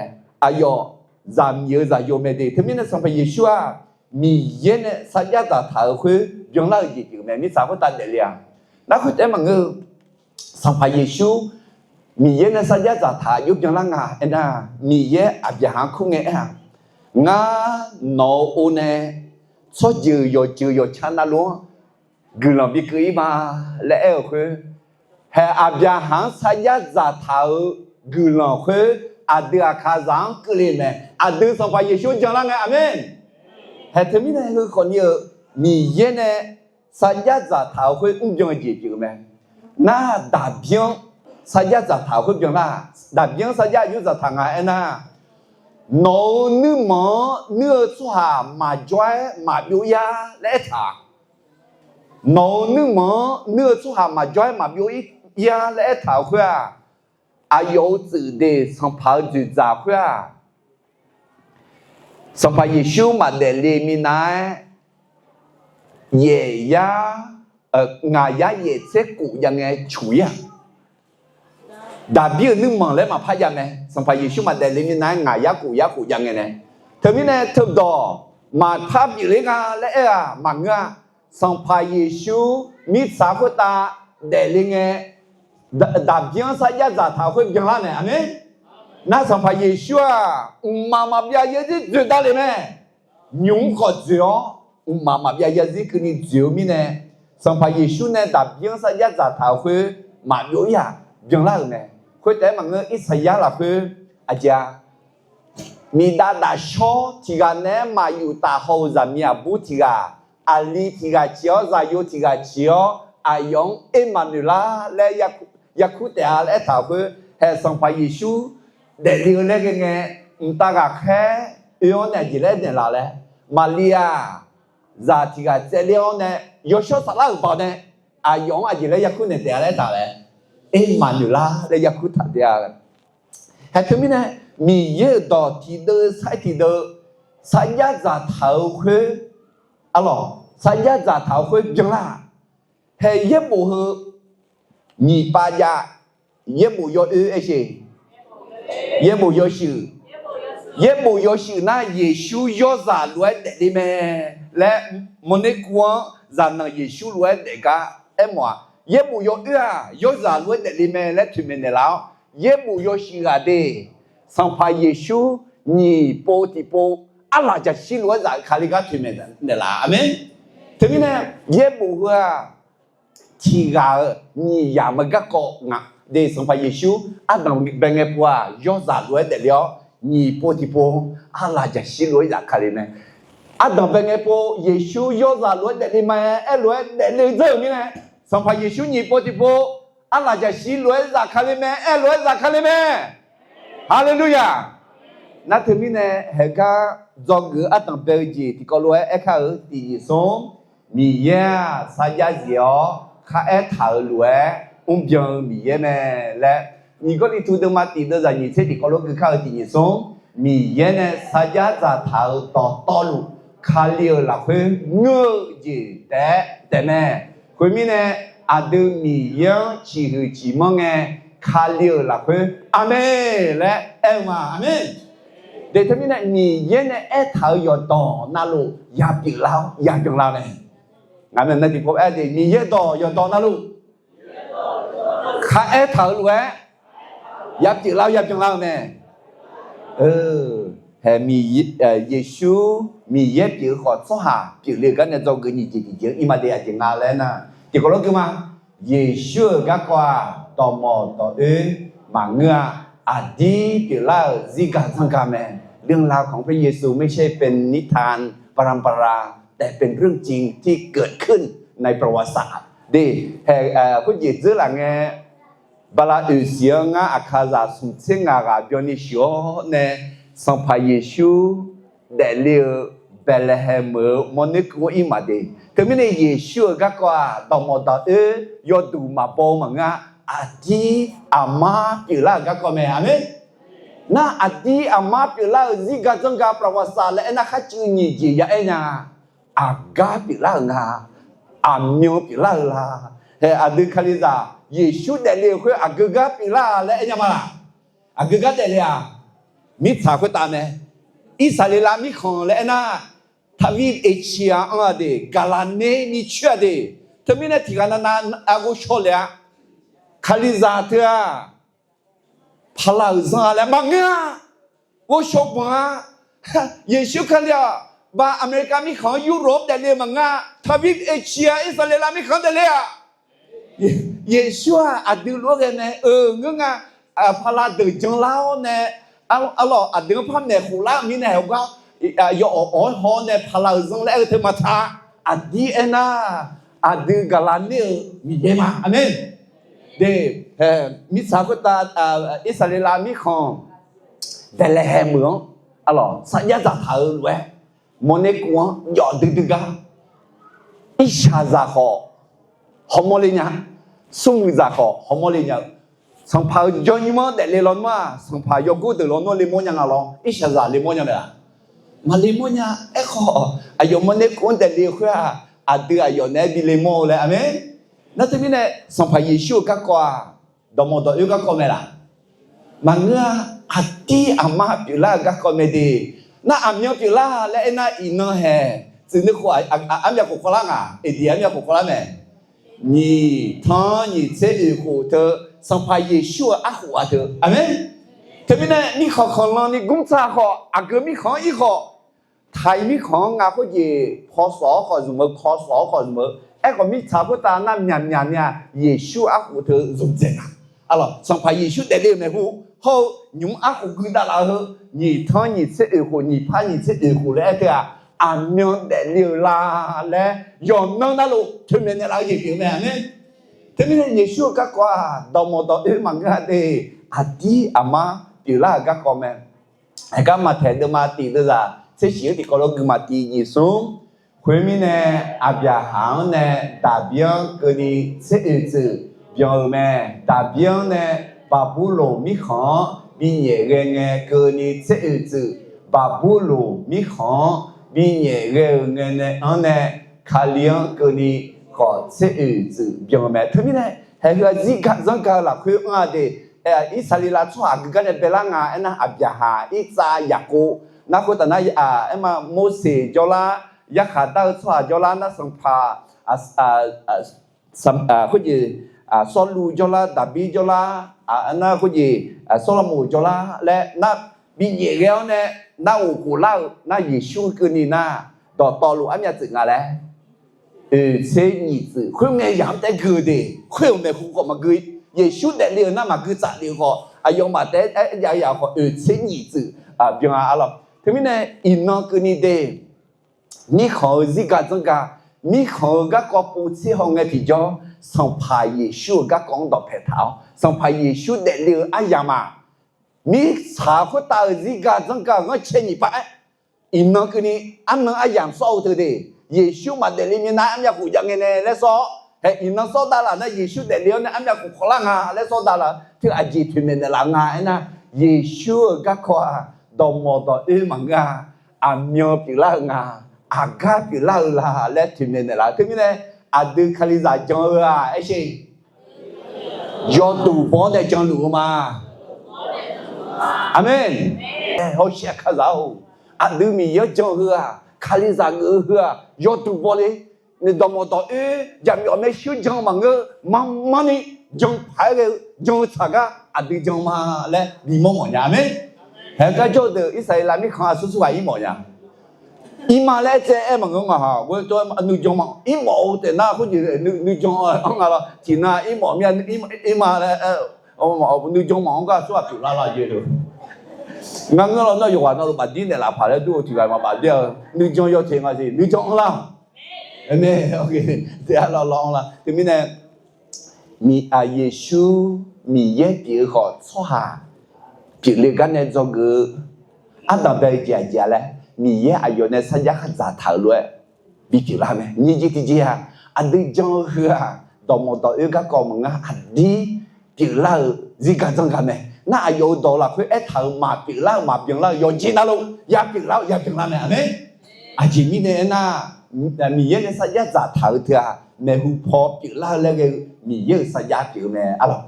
aqyawf zaqmiq-eu zaqyo mae de. Teumirnae Sanqpaq Yeqsur-aq, Miqyaer nae sarjax dzaqtaq-euq khoer byanlar-eu jeq pyeuf mae. Mirtsaq khoertav daefle-a. Nar khoer taef-aer maqngeur-eu, Sanqpaq Yeqsur Miqyaer nae sarjax dzaqtaq aqjox byanlar nga aernar, Miqyaer Aqbyaqhaq-anr kur ngae aer-aq, ngar nawq-euq or nae tsawrjeuq yawqjeuq yawqca navluf-anr guiqlanq bikeuv ir ma laer aer-euq khoer, hae, Aqbyaqhaq-anr sarjax dzaqtaq-euq guiqlanq khoer aqdui aqkaqzaq-anr keuvle mae. Aqdui Sanqpaq Yeqsur janlar ngae. Aqmeq. Hae, teumirnae heu khawfni-euq Miqyaer nae sarjax dzaqtaq-euq khoer mrbyan-eu jeq pyeuf-eu mae. Nar, daqbir-anr sarjax dzaqtaq-euq khoer byanlar. Daqbir-anr sarjax aqjox dzaqtaq nga aernar, nawq-euq nuirmanq-anr nuir-eu tsawrhaq maqjawr-aer maqbyov ir-a laer aertaq. Nawq-euq nuirmanq-anr nuir-eu tsawrhaq maqjawr-aer maqbyov ir-a laer aertaq-euq khoer-aq, aqyawf-euq tsuif deq sanqpaq-eu dzoeqdzaq khoer-aq, Sanqpaq Yeqsur maqdaef le minav-aer, yaef yar, ngaq yar yaef tser kof jav ngae cuq ir-aq. Daqbir-euq nuirmanq laer maqpar jav mae. Sanqpaq Yeqsur maqdaef le minav-aer ngaq yar kof yar kof jav ngae nae. Teumirnae teudawq maqpar pyeufler nga laer aer-aq maqngeur-a. Sanqpaq Yeqsur mirtsaq khoertav daefle ngae, daqbir-anr sarjax dzaqtaq-euq khoer byanlar naeq. Aqmeq. Nar Sanqpaq Yeqsur-aq, mqmaq maqbyav yarzir dzoeqdale mae. Nymq-mr khawf dzoeq-awr, mqmaq maqbyav yarzir keuvni dzoeq-eu mirnae, Sanqpaq Yeqsur nae daqbir-anr sarjax dzaqtaq-euq khoer maqbyov-ir-aq byanlar-euq mae. Khoertaef-aer maqngeur, Irsaqyar lafkhoer aqjeq-a, miqdav dafshawr tiq ghaq naeq-aer maqyuf tafhaw-euq zaqmiq aqbur tiq ghaq, aqli tiq ghaq ciq-awr, zaqyo tiq ghaq ciq-awr, aqyawf-anr Ermaqnoeqlar laer yarkur taef-a laer aertaq-euq khoer, haeq Sanqpaq Yeqsur daefle-eu laer ghae ngae, mqtav ghaqkhaer oe-awr nae aqjeq laer aernaeq laf laer, Maqliv-aq, zaq tiq ghaq tsaevler-awr nae yawshawr saflar-euq baoq nae, aqyawf-anr aqjeq laer yarkur naeq taef-a laer aertaq laer, Ermaqnoeqlar laer yarkur taq taef-a. Haeq teumirnae, Miqyaer-euq dawq tiqdeuv sar-aer tiqdeuv sarjax dzaqtaq-euq khoer, arlawq, sarjax dzaqtaq-euq khoer byanlar-aq, haeq yaerbof heu nyiq pav jav, yaerbof yawoer aer sheq, yaerbof yawshuif, yaerbof yawshuif nar Yeqsur yawrzaq lof-aer daefle mae laer, mawrner kuv-anr zaqnanq Yeqsur lof-aer daef gar aermawf-aq, yaerbof yawoer-aq yawrzaq lof-aer daefle mae laer toeqmaeq naeqlaf-awr, yaerbof yawshuif ghaq de, Sanqpaq Yeqsur nyiq pov tiqpov arlaq jaqshir lof-aer zaf-eu Kali gar toeqmaeq naeqlaf-a. Aqmeq. Teumirnae, yaerbof heu-aq, tiq ghaq-euq nyiq yamq-eu garkawv nga de. Sanqpaq Yeqsur ardanq bae ngae pov-aq, yawrzaq lof-aer daefle-awr, nyiq pov tiqpov arlaq jaqshir lof-aer zaf Kali mae. Ardanq bae ngae pov Yeqsur yawrzaq lof-aer daefle ma-aer, aer lof-aer daefle dzeur-euq mirnae, Sanqpaq Yeqsur nyiq pov tiqpov arlaq jaqshir lof-aer zaf Kali mae, aer lof-aer zaf Kali mae. Haleluya! Nar teumirnae, haeq gar dzawgeuf-eu ardanq bae-eu jeq tiqkawv lof-aer aerkar-eu tiq nyiq smr, Miqyaer-aq sarjax zif-awr kharaer taq-euq lof-aer mrbyan-eu Miqyaer mae laer, nyiq Gawrliqtu deuvma tiq deuv zaq nyiq tser tiqkawv lof-aer gui kar-eu tiq nyiq smr, Miqyaer nae sarjax dzaqtaq-euq dawqtawvluf, Kali-euq lafkhoer ngeur-eu jeq taef-aer taefmae. Khoermirnae, aqdui Miqyaer-anr ciqhuiq ciqmanr ngae, Kali-euq lafkhoer aqmeq laer aer-eu ma. Aqmeq. De teumirnae, Miqyaer nae aertaq-euq yawqdawq navluf yapyeuf lar-awr yabyan lar mae. Ngaq-anr tiqpov aer de, Miqyaer dawq yawqdawq navluf kharaer taq-euq lof-aer yapyeuf lar-awr yabyan lar-eu mae. Haeq, Yeqsur Miqyaer pyeuf-eu khawf, tsawrhaq pyeufle-euq gar nae dzawgeuf nyiq jeq tiqjeq-anr ir ma de, aqjeq nga laer nar, tiqkawv lof-aer gui ma. Yeqsur-euq garkawv-aq, dawqmawq dawqdoer maqngeur-a. Aqdir pyeuflar-euq zirga zanrga mae. เรื่องราวของพระเยซูไม่ใช่เป็นนิทาน ปรัมปรา แต่เป็นเรื่องจริงที่เกิดขึ้นในประวัติศาสตร์ de. Haeq, khoerjeq dzeur laf ngae, bala oeq siq-anr ngar aqkaqzaq smq tser ngaq ghaq byanni shuif-awr nae, Sanqpaq Yeqsur daefle-eu Baeqlaeqhaeq meuq-eu mawrner kuv-anr ir maq de. Teumirnae Yeqsur-euq garkawv-aq, dawqmawq dawqdoer yawduq maqbaw-eu maqngeur-a. Aqdir aqmar pyeuflar-euq garkawv mae. Aqmeq. Nar aqdir aqmar pyeuflar-euq zirga janrga ประวัติศาสตร์ laer aernar kharcuiv nyiq jeq ya aer nya. Aqgar pyeuflar-euq nga, aqmyan pyeuflar-eu la? Haeq, aqdui Kalizaq Yeqsur daefle-euq khoer aqgeu gar pyeuflar-a laer aer nya ma laq? Aqgeu gar daefle-aq, mirtsaq khoertav mae. Irsaqleqlav mirkhanq laer aernar, ทวีปเอเชีย anr-a de, gaqlaqner ni coer-a de. Teumirnae tiq ghaq navnav ghovshaw lef-a. Kalizaq teu-aq, paqlaq-euq zanr-a laer maqngeur-a. Ghovshaw banq-a. Yeqsur Kali-aq, ba America mirkhanq-anr Europe daefle-eu maqngeur-a. ทวีปเอเชีย Irsaqleqlav mirkhanq-anr daefle-aq, Yeqsur-aq aqdui lof-aer ghae mae. Euq ngeur nga, paqlaq deuq janlar-awr nae, arlawq aqdui-anr par maeqkhof lar-euq mirnae haeq gar yawawq awq-aer haw-awr nae paqlaq-euq zanr laer aer-eu teu maqtsaq. Aqdir aernar, aqdui gaqlaq ner-eu Miqyaer ma. Aqmeq. De, mirtsaq khoertav, Irsaqleqlav mirkhanq Baeqlaeqhaeq meuq-anr, arlawq sarjax dzaqtaq-euq lof-aer, mawrner kuv-anr jawf duidui gar, irshaqzaq khawf hawmawr le nya, smrmuiqzaq khawf hawmawr le nya-eu, sanqpaq-euq jawrnymr-anr daefle lawnmr-aq, sanqpaq yawgor deuq lawnmr-anr lemawr nya nga lawr, irshaqzaq lemawr nya mae laq? Maqlemawr nya. Aerkhawf, aqyawf mawrner kuv-anr daefle-eu khoer-aq, aqdui aqyawf naeq-aer bi lemawr-eu laer. Aqmeq. Nar teumirnae, Sanqpaq Yeqsur-euq garkawv-aq, dawqmawq dawqoer garkawv mae laq? Maqngeur-a. Aqdir aqmar pyeuflar-euq garkawv mae de. Nar aqmyan pyeuflar laer aernar, iqnan haeq tsuif nuikhof armyav khof kawvlar nga, eqdiq armyav khof kawvlar mae. Nyiq tanr nyiq tser oeq khof teu Sanqpaq Yeqsur-euq arkhof-a teu. Aqmeq. Teumirnae mirkhanq khanqlan ni gmr taq khawf, aqgeu mirkhanq-anr ir khawf, taq-iq mirkhanq-anr nga khoerjeq paw sawf-awr khawf zmq-eu, kaw sawf-awr khawf zmq-eu. Aerkhawf mirtsaq khoertav nar myaqmyaq ni-aq, Yeqsur arkhof teu zmqdzaeq nga. Arlawq, Sanqpaq Yeqsur daefle-euq maeqhu hawr-eu nymq-mr arkhof gui davlaf-eu heu, nyiq tanr nyiq tser oeq khof, nyiq par nyiq tser oeq khof laer aer teu-aq, aqmyan daefle-eu la laer yawqnan navluf toeqmaeq naeqlaf-eu jeq pyeuf mae. Aqmeq. Teumirnae Yeqsur-euq garkawv-aq dawqmawq dawq-oer maqngeur-a de. Aqdir aqmar pyeuflar-euq garkawv mae. Aqgar Maqtaeq deuvma tiq deuvzaq tser shiq-anr tiqkawv lof gui maqtiv nyiq smr. Khoermirnae, Aqbyaqhaq-anr nae Daqbir-anr keuvni tser oeq tsuif byan-eu mae. Daqbir-anr nae Baqburloq mirkhanq-anr binyaef ghae ngae keuvni tser oeq tsuif, Baqburloq mirkhanq-anr binyaef ghae-euq ngae nae anr nae Kali-anr keuvni khawf tser oeq tsuif byan-eu mae. Teumirnae, haeq heu-aq zirgaq zanrgaq-eu lafkhoer anr-a de. Irsaqleqlav tsawrhaq gui gar nae baelar nga aernar, Aqbyaqhaq, Irtsav, Yaqkov, nar khoertav nar, aerma Morseq jawrlar, yarkhaq dar-eu tsawrhaq jawrlar, nar sanqpaq khoerjeq, Sawrluv jawrlar, Daqbir jawrlar, nar khoerjeq, Sawrlaqmoq jawrlar laer nar binyaef ghae-awr nae nar ghof khof lar-euq nar Yeqsur keuvni nar dawqtawvluf armyav tsuif nga laer oeq tser nyiq tsuif khoerngae yamq-anr taef gui-eu de. Khoer-euq maeqhu khawf maqgui, Yeqsur daefle-euq nar maqgui tsafle-eu khawf, aqyawfmaf taef-aer jav-eu yaf khawf oeq tser nyiq tsuif byan-a arlawq. Teumirnae iqnan keuvni de, mirkhanq-eu zirgaq zanrgaq, mirkhanq-eu garkawv povtser haw ngae tiqjawr, Sanqpaq Yeqsur-euq garkawv-anr dawqpae taq-awr, Sanqpaq Yeqsur daefle-eu aryamq-aq, mirtsaq khoertav-euq zirgaq zanrgaq ghanrcae nyiq pav-aer, iqnan keuvni arnan aryamq sawr-eu teu de. Yeqsur maqdaefle minav armyav khof jav ngae nae laer sawr-awr, hae iqnan sawr davlaf nar Yeqsur daefle-awr nae armyav khof kawvlar nga laer sawr davlaf-eu teu aqjeq toeqmaeq naeqlaf nga aernar, Yeqsur-euq garkawv-aq dawqmawq dawq-oer maqngeur-a. Aqmyan pyeuflar-eu nga, aqgar pyeuflar-eu la laer toeqmaeq naeqlaf-eu teumirnae, aqdui Kalizaq jan-eu-aq aersheq yawduq baw-awr nae janluf-eu ma. Aqmeq. Hawshaev Kalizaq-or, aqdui Miqyaer-anr jan-eu heu-aq, Kalizaq geuf-eu heu-aq yawduq baw le. Dawqmawq dawq-oer jaqmyawf maershuir jan maqngeur, marmarni jan paq-aer ghae-eu jan-eu tsaq gar aqdui jan ma laer bimawr mawf nya. Aqmeq. Haeq garjawr-eu deuq Irsaqleqlav mirkhanq aqsur sur ghaq ir mawf nya. Irma laer aertsaev-aer maqngeur maqhaq, nuijan ma irmawf-eu taef nar khoerjeq nuijan-anr nga lawr. Tiqnan irmawf mir-a, irma laer nuijan mawf-anr gar aqsur ghaq pyeuflar lar jeq-eu. Ngar ngeur lawr nar yawqghaq navluf maqdir naeqlaf paq laer dur-eu tiq ghaq maqbaf der-eu nuijan yawteq nga siq nuijan-anr lar. Aqmeq. Teumirnae, Yeqsur Miqyaer pyeuf-eu khawf tsawrhaq pyeufle gar nae dzawgeuf-eu ardanqbae-eu jeq aqjeq-a laer, Miqyaer aqyawf nae sarjax khar dzaqtaq-euq lof-aer bipyeuf lar mae. Nyiq jeq tiq jeq-aq, aqdui jan-eu heu-aq dawqmawq dawq-oer garkawv maqngeur, aqdir pyeuflar-euq zirgaq dzanr ghaq mae. Nar aqyawf-euq dawq lafkhoer aertaq-euq maqpyeuflar-eu maqbyanlar-eu yawqjeq navluf yapyeuflar-eu yabyanlar mae. Aqmeq. Aqjeq mirnae aernar, Miqyaer nae sarjax dzaqtaq-eu teu-aq maeqhu paw pyeuflar-eu laer ghae-eu Miqyaer-euq sarjax pyeuf-eu mae arlawq.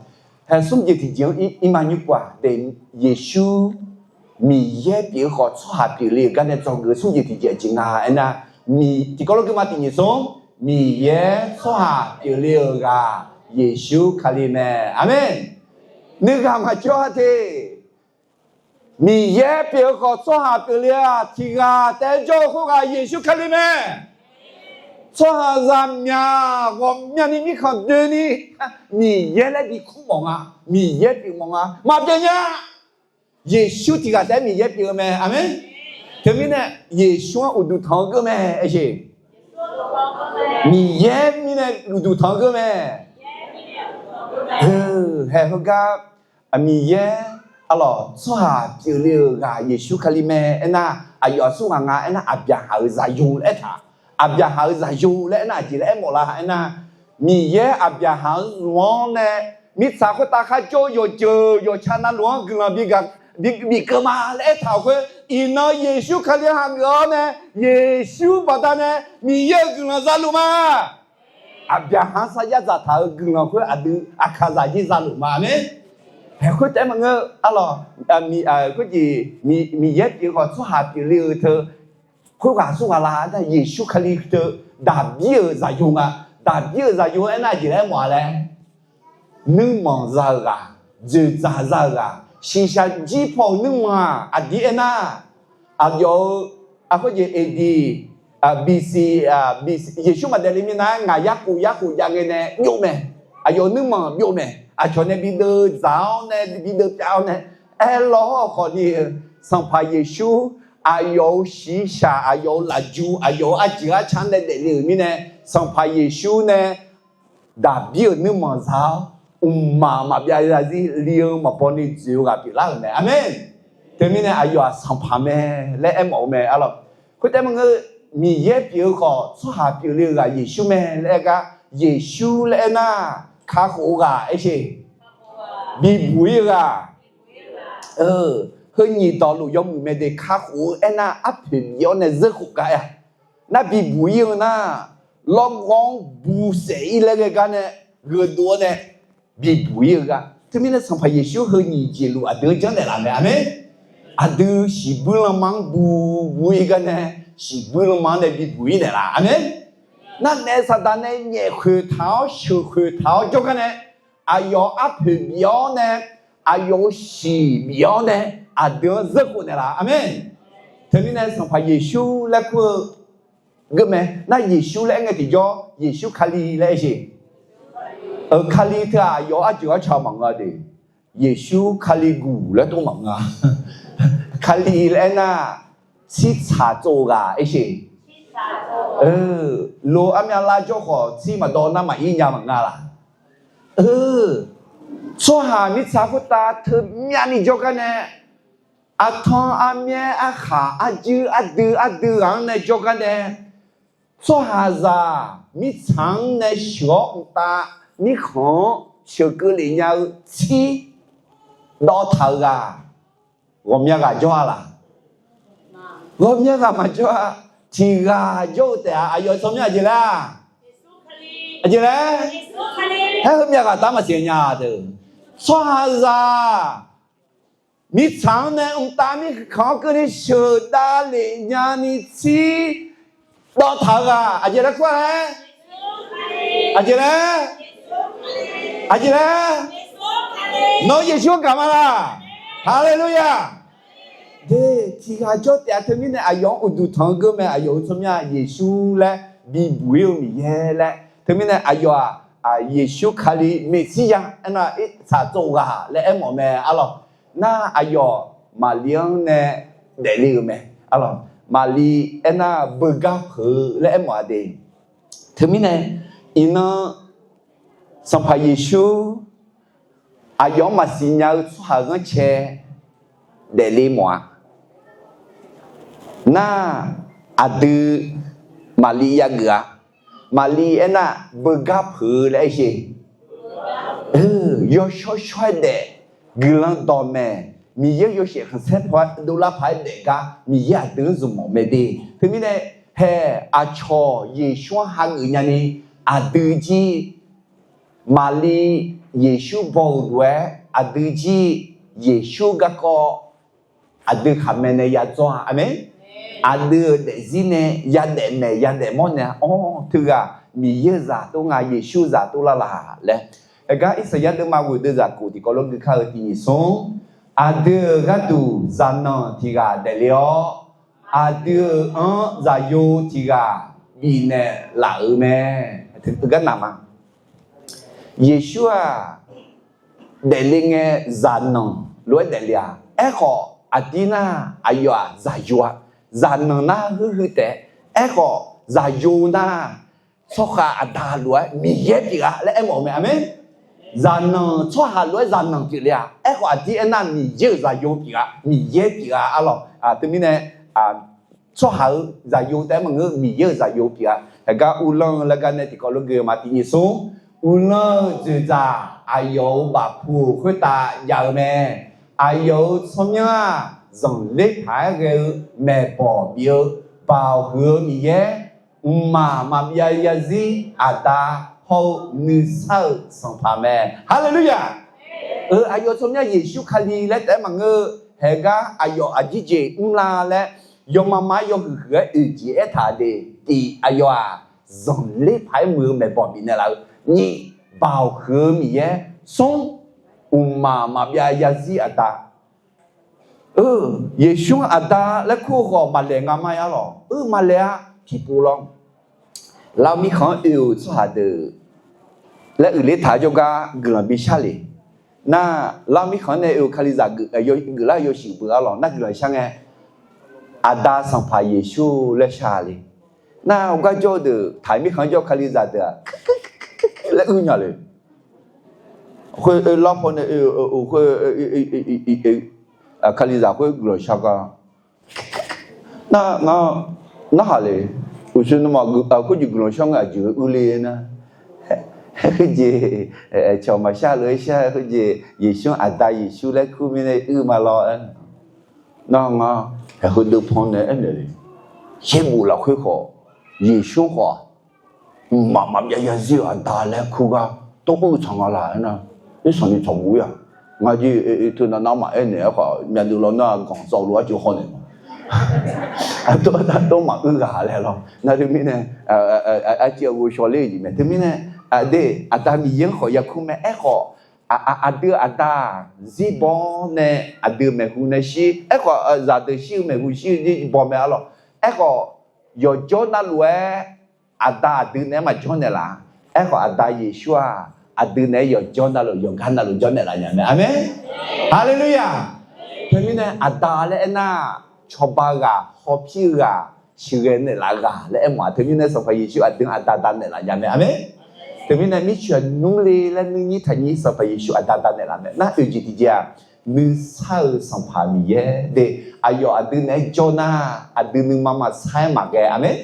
Haeq smr jeq tiq jeq-anr irma nymr pov-aq de, Yeqsur Miqyaer pyeuf-eu khawf tsawrhaq pyeufle-euq gar nae dzawgeuf-eu smr jeq tiq jeq aqjeq nga aernar, tiqkawv lof gui ma tiq nyiq smr, Miqyaer tsawrhaq pyeufle-euq ghaq Yeqsur Kali mae. Aqmeq. Nuighaq maqjawr-a te. Miqyaer pyeuf-eu khawf tsawrhaq pyeufle-aq tiq ghaq taef-aer jawr-eu khoerghaq Yeqsur Kali mae. Tsawrhaqzaq myaq ghawqmyani mirkhanq doeni Miqyaer laer bi kur mawf nga. Miqyaer pyeuf mawf nga maqbyav nya. Yeqsur tiq ghaq taef-aer Miqyaer pyeuf-eu mae. Aqmeq. Teumirnae Yeqsur-anr uqduq tanq-eu geur mae. Aersheq, Miqyaer mirnae uqduq tanq-eu geur mae. Haeq heugar Miqyaer arlawq tsawrhaq pyeufle-euq ghaq Yeqsur Kali mae aernar, aqyawf aqsur ghaq nga aernar, Aqbyaqhaq-euq zaqyo laer aertaq. Aqbyaqhaq-euq zaqyo laer aernar aqjeq laer aermawf la aernar, Miqyaer Aqbyaqhaq-anr zmq-awr nae mirtsaq khoertav kharjawr-eu yawqjeuq yawqca navluf-anr guiqlanq bigaq bikeuv ma laer aertaq-euq khoer, iqnan Yeqsur Kali hageuf-awr nae Yeqsur baqdanae Miqyaer-euq guiqlanq zaluf ma. Aqbyaqhaq-anr sarjax dzaqtaq-euq guiqlanq khoer aqdui aqkaqzaq jir zaluf ma. Aqmeq. Haeq khoertaef maqngeur, arlawq, khoerjeq, Miqyaer pyeuf-eu khawf tsawrhaq pyeufle-eu teu, khoerghaq tsawrhaq la nar Yeqsur Kali teu, Daqbir-euq zaqyo nga. Daqbir-euq zaqyo aernar aqjeq laer mawf-a laer, nuirmanq za-eu ghaq, dzoeqdzaq za-eu ghaq, shiqshaq jir paw-euq nuirmanq-aq aqdir aernar, aqyawf-euq, aqkhoerjeq A D, B C, Yeqsur maqdaef le minav-aer ngaq yarkhof yarkhof jav ngae nae byov mae. Aqyawf nuirmanq byov mae. Aqcawq nae bideuv dzaq-awr nae bideuv pyav-awr nae, aerlawr hawrkhawf ni-eu, Sanqpaq Yeqsur aqyawf-euq shiqshaq, aqyawf-euq lafju, aqyawf-euq arjeuq arca nae daefle-euq mirnae, Sanqpaq Yeqsur nae Daqbir-euq nuirmanq za-awr, mqmaq maqbyav zarzir li-eu maqbaw ni dzoeq-eu ghaq pyeuflar-euq mae. Aqmeq. Teumirnae aqyawf-aq Sanqpaq mae laer aermawf-eu mae, arlawq. Khoertaef maqngeur, Miqyaer pyeuf-eu khawf tsawrhaq pyeufle-eu ghaq Yeqsur mae laer aer gar, Yeqsur laer aernar, kakhof-eu ghaq aersheq, bibuq-ir-eu ghaq, heu nyiq dawqluf yawmuiq mae de kakhof-eu aernar, arpoeq bif-awr nae zeurkhof gar aer-a. Nar bibuq-ir-eu nar, lawrgawr-anr bu saef-ir laer ghae gar nae, gheudov-awr nae bibuq-ir-eu gar. Teumirnae Sanqpaq Yeqsur heu nyiq jeq luf aqdui-anr janrnaeq laf mae. Aqmeq. Aqdui shiqbuir lanma-anr bubuq-ir gar nae, shiqbuir lanma-anr nae bibuq-ir naeqlaf. Aqmeq. Nar naef Saqdaq nae nyaef khoeq taq-awr sheuq khoeq taq-awr jawrgar nae, aqyawf arpoeq bif-awr nae, aqyawf-euq shiq bif-awr nae, aqdui-anr zeurkhof naeqlaf. Aqmeq. Teumirnae Sanqpaq Yeqsur laer kur-eu geur mae. Nar Yeqsur laer aer ngae tiqjawr, Yeqsur Kali laer aersheq. Kali teu-aq aqyawf-euq arjeuq arca maqngeur de. Yeqsur Kali guq laer tov maqngeur-a. Kali laer aernar, tsirtsaq tsov-eu ghaq aersheq. Lo armyav lar jawr khawf tsir maqdawv nar maqir nya maqnga laq. Tsawrhaq mirtsaq khoertav teumyav ni jawrgar nae, artanr armyaer arkhaq arjuir ardui ardui ghaq-anr nae jawrgar nae, tsawrhaqzaq mirtsaq-anr nae sheuq-awr mqtav mirkhanq-anr sheuqkeuv lef nya-eu tsir dawv taq-euq ghaq ghawqmya ghaq jawr-a laq? Ghawqmya ghaq maqjawr-a. Tiq ghaq jawr-eu taef-a. Aqyawf tsawrmyanr aqjeq laer-a? Aqjeq laer? Aer heumyav ghaq tar maqsiq nya-a deuq. Tsawrhaqzaq mirtsaq-anr nae mqtav mirkhanq-anr keuvni sheuqdav lef nyani tsir dawv taq-eu ghaq aqjeq laer kur-a laer? Aqjeq laer? Aqjeq laer? Nawr Yeqsur-anr gaq ma laq? Haleluya! De, tiq ghaq jawr taef-a teumirnae aqyawf-anr uqduq tanq-eu geur mae. Aqyawf-euq tsawrmyanr Yeqsur laer bibuq-ir-eu Miqyaer laer. Teumirnae aqyawf-aq, Yeqsur Kali Meqsirya aernar, tsaq tsov ghaq laer aermawf mae arlawq. Nar aqyawf Maqli-anr nae daefle-euq mae arlawq. Maqli aernar, beugar peuq-eu laer aermawf-a de. Teumirnae iqnan Sanqpaq Yeqsur aqyawf-anr maqsiq nya-eu tsawrhaq ghanrcae daefle mawf-a. Nar aqdui Maqli yageuf-a. Maqli aernar, beugar peuq-eu laer aersheq. Yawshawr shawr-aer daef, guiqlanq dawqmaeq, Miqyaer-euq yawshaef khanqsaer dovlar paq-aer daef gar Miqyaer aqdui-anr zmq mawf mae de. Teumirnae hae, aqcawq Yeqsur-anr hageuf nyani aqdui jir Maqli Yeqsur baw-euq lof-aer aqdui jir Yeqsur garkawv aqdui khaqmae nae yadzawr-a. Aqmeq. Aqdui-euq daefzir nae yadaef maeq yadaef mawr nae-a. Awr, teughaq Miqyaer-euq zaq tov nga, Yeqsur-euq zaq tov lar laq laer. Aergar Irsaqyar deuvma ghoeq deuvzaq kof tiqkawv lof gui kar-eu tiq nyiq smr, aqdui-euq gharduq zaqnanq tiq ghaq daefle-awr, aqdui-euq anr zaqyo tiq ghaq bifnaeq laf-euq mae. Teugar naq ma. Yeqsur-aq, daefle ngae zaqnanq lof-aer daefle-a. Aerkhawf aqdir nar, aqyawf-aq zaqyo-a. Zaqnanq nar huiqhuiq taef. Aerkhawf zaqyo nar, tsawrhaq aqda lof-aer Miqyaer pyeuf-a laer aermawf-eu mae. Aqmeq. Zaqnanq tsawrhaq lof-aer zaqnanq pyeufle-a. Aerkhawf aqdir aernar, Miqyaer-euq zaqyo pyeuf-a, Miqyaer pyeuf-a arlawq. Teumirnae tsawrhaq-euq zaqyo taef-aer maqngeur, Miqyaer-euq zaqyo pyeuf-a. Aqgar uvlanr-eu laer gar nae tiqkawv lof gui-eu ma tiq nyiq smr. Uvlanr-eu dzoeqdzaq aqyawf-euq bafpuq-euq khoertav jav-eu mae. Aqyawf-euq tsawrmyanr-aq, zanqler paq-aer ghae-eu maeqbawq bif-eu Baoq huiq-eu Miqyaer, mqmaq maqbyav zarzir aqda hawr-eu nuisar-euq Sanqpaq mae. Haleluya! Eu, aqyawf tsawrmyanr Yeqsur Kali laer taef-aer maqngeur. Haeqgar aqyawf aqjir jeq mrla laer, yawmama-aer yawhuiq huiq-aer oeq jeq aertaq de. Tiq, aqyawf-aq, zanqler paq-aer muiq-eu maeqbawq bifnaeq laf-eu. Nyiq, baoq huiq-eu Miqyaer. Smr, mqmaq maqbyav zarzir aqda. Eu, Yeqsur-anr aqda laer kur-eu khawf maqlaeq nga ma-a lawq. Eu, maqlaeq-a. Tiqpov lawr, lar mirkhanq-anr oe-euq tsawrhaq deuq laer uiqler taq-eu jawrgar guiqlanq bishar le. Nar, lar mirkhanq-anr nae oe-euq Kalizaq geuflar yawshuif beu-a lawq. Nar guiqlanq shar ngae, Aqda Sanqpaq Yeqsur laer shar le. Nar, heugar jawr-eu deuq taq mirkhanq-anr jawr-eu Kalizaq deuq-aq, laer uir nya le. Khoer oe lar paw nae oe-euq khoer, Kalizaq khoer guiqlanq shar gar Nar, ngar narhaq le. Uqshoe nawmaf khoerjeq guiqlanq shar ngae aqjeq uir le nar, khoerjeq cawq maqshar lof-aer shar-aer khoerjeq Yeqsur-anr Aqda Yeqsur laer kur mirnae uir ma lawr-aer. Nar, ngar heudeuv pan nae aernaeq le. Yaerbof lafkhoer khawf, Yeqsur khawf-aq, mqmaq maqbyav zarzir-eu Aqda laer kur gar tawr ur tsaq nga laq aernar, irsanqni tsawq gu-ir-aq. Ngar jir teunav nar maqaer naeq-aer khawf, myavnuiv law nar ganq tsawv lof-aer jov haw naeq ma. Aqda tawr maqur ghaq laer lawr. Nar teumirnae, arciv ghovshaw ler-eu jeq mae. Teumirnae, aqdui Aqda Miqyaer-anr khawf yakur mae. Aerkhawf, aqdui aqda-aq, zirbaw nae aqdui maeqhu nae shir. Aerkhawf, zaqdeuq shir-eu maeqhu shir-eu zirbaw mae-a lawq. Aerkhawf, yawqjawr navluf-aer aqda aqdui naeq-aer maqjawr naeqlaf. Aerkhawf, Aqda Yeqsur-aq, aqdui naeq-aer yawqjawr navluf yawqgar navluf jawr naeqlaf nya mae. Aqmeq. Haleluya. Teumirnae, Aqda laer aernar, cawba ghaq, hawpir-eu ghaq, sheuqghae naeqlaf ghaq laer aermawf-a. Teumirnae, Sanqpaq Yeqsur aqdui-anr Aqda da naeqlaf nya mae. Aqmeq. Teumirnae, mirceuq nmr le laer nuir nyir taq nyir Sanqpaq Yeqsur Aqda da naeqlaf mae. Nar, oeq jeq tiqjeq-aq, nuisar-eu Sanqpaq Miqyaer de. Aqyawf aqdui naeq-aer jawr nar, aqdui nuima maqsar-aer maqghae. Aqmeq.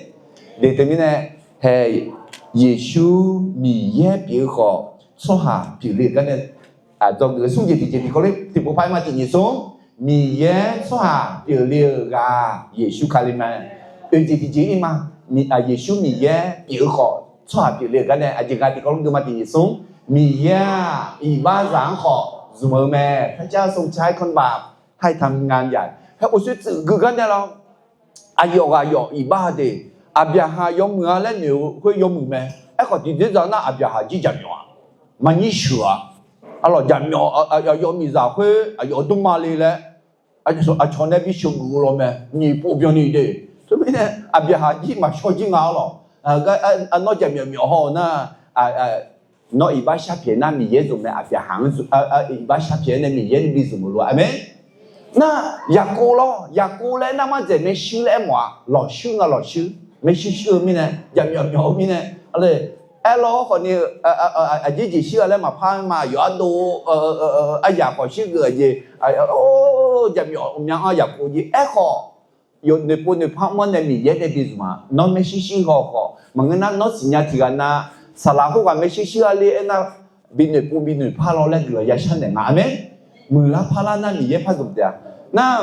De teumirnae, hae, Yeqsur Miqyaer pyeuf-eu khawf, tsawrhaq pyeufle-euq gar nae, dzawgeuf-eu smr jeq tiqjeq tiqkawv ler tiqpov par-aer ma. Tiq nyiq smr, Miqyaer tsawrhaq pyeufle-euq ghaq Yeqsur Kali mae. Oeq jeq tiqjeq ir ma. Yeqsur Miqyaer pyeuf-eu khawf, tsawrhaq pyeufle-euq gar nae aqjeq ghaq tiqkawv ler gui ma. Tiq nyiq smr, Miqyaer-aq, iqbaxzaq-anr khawf zmq-eu mae. พระเจ้าทรงใช้คนบาปให้ทำงานใหญ่ Hae, uqshoe tsuif gui gar nae lawr. Aqyawf ghaq yawf iqbax de. Aqbyaqhaq yawmuiq-a laer noeq-eu khoer yawmuiq mae. Aerkhawf, tiqdzer dzaq nar Aqbyaqhaq jir jaqmyawf-aq, maqnyir sheuq-a. Arlawq, jaqmyawf, aqyawf miqzaq khoer aqyawf dmrma le laer aqcawq nae bi sheuqgeuf-eu law mae. Nyiq pov byanni de. Teumirnae, Aqbyaqhaq jir maqshawr jir nga-a lawq. Nawr jaqmyawf myawf haw-eu nar, nawr iqbax sharpyaeq nar Miqyaer zmq mae. Aqbyaqhaq-anr, iqbax sharpyaeq-aer nae Miqyaer nae bi zmq-euq lof-a. Aqmeq. Nar, Yaqkov lawr, Yaqkov laer nar, mardzaeq maershuir laer aermawf-a. Lawqshuir nga lawqshuir. Maershuir shuir-eu mirnae, jaqmyawf myawf-eu mirnae, aerlawr khawfni, aqjeq jeq shuir-a laer maqpar ma. Yawqha dov, aryaq khawf shuir geuf-eu jeq, jaqmyawf myaq-anr Yaqkov jir. Aerkhawf, noeqpov noeqpar mr-anr nae Miqyaer nae bi zmq-a. Nawr maershuir shuir haw khawf maqngeur nar, nawr siqnya tiq ghaq na, saqlaq khoerghaq maershuir shuir-a le aernar, bi noeqpov bi noeqpar lawr laer guiqlanq ya shar naeq nga. Aqmeq. Muiqlar parlar nar Miqyaer par zmq taef-a. Nar,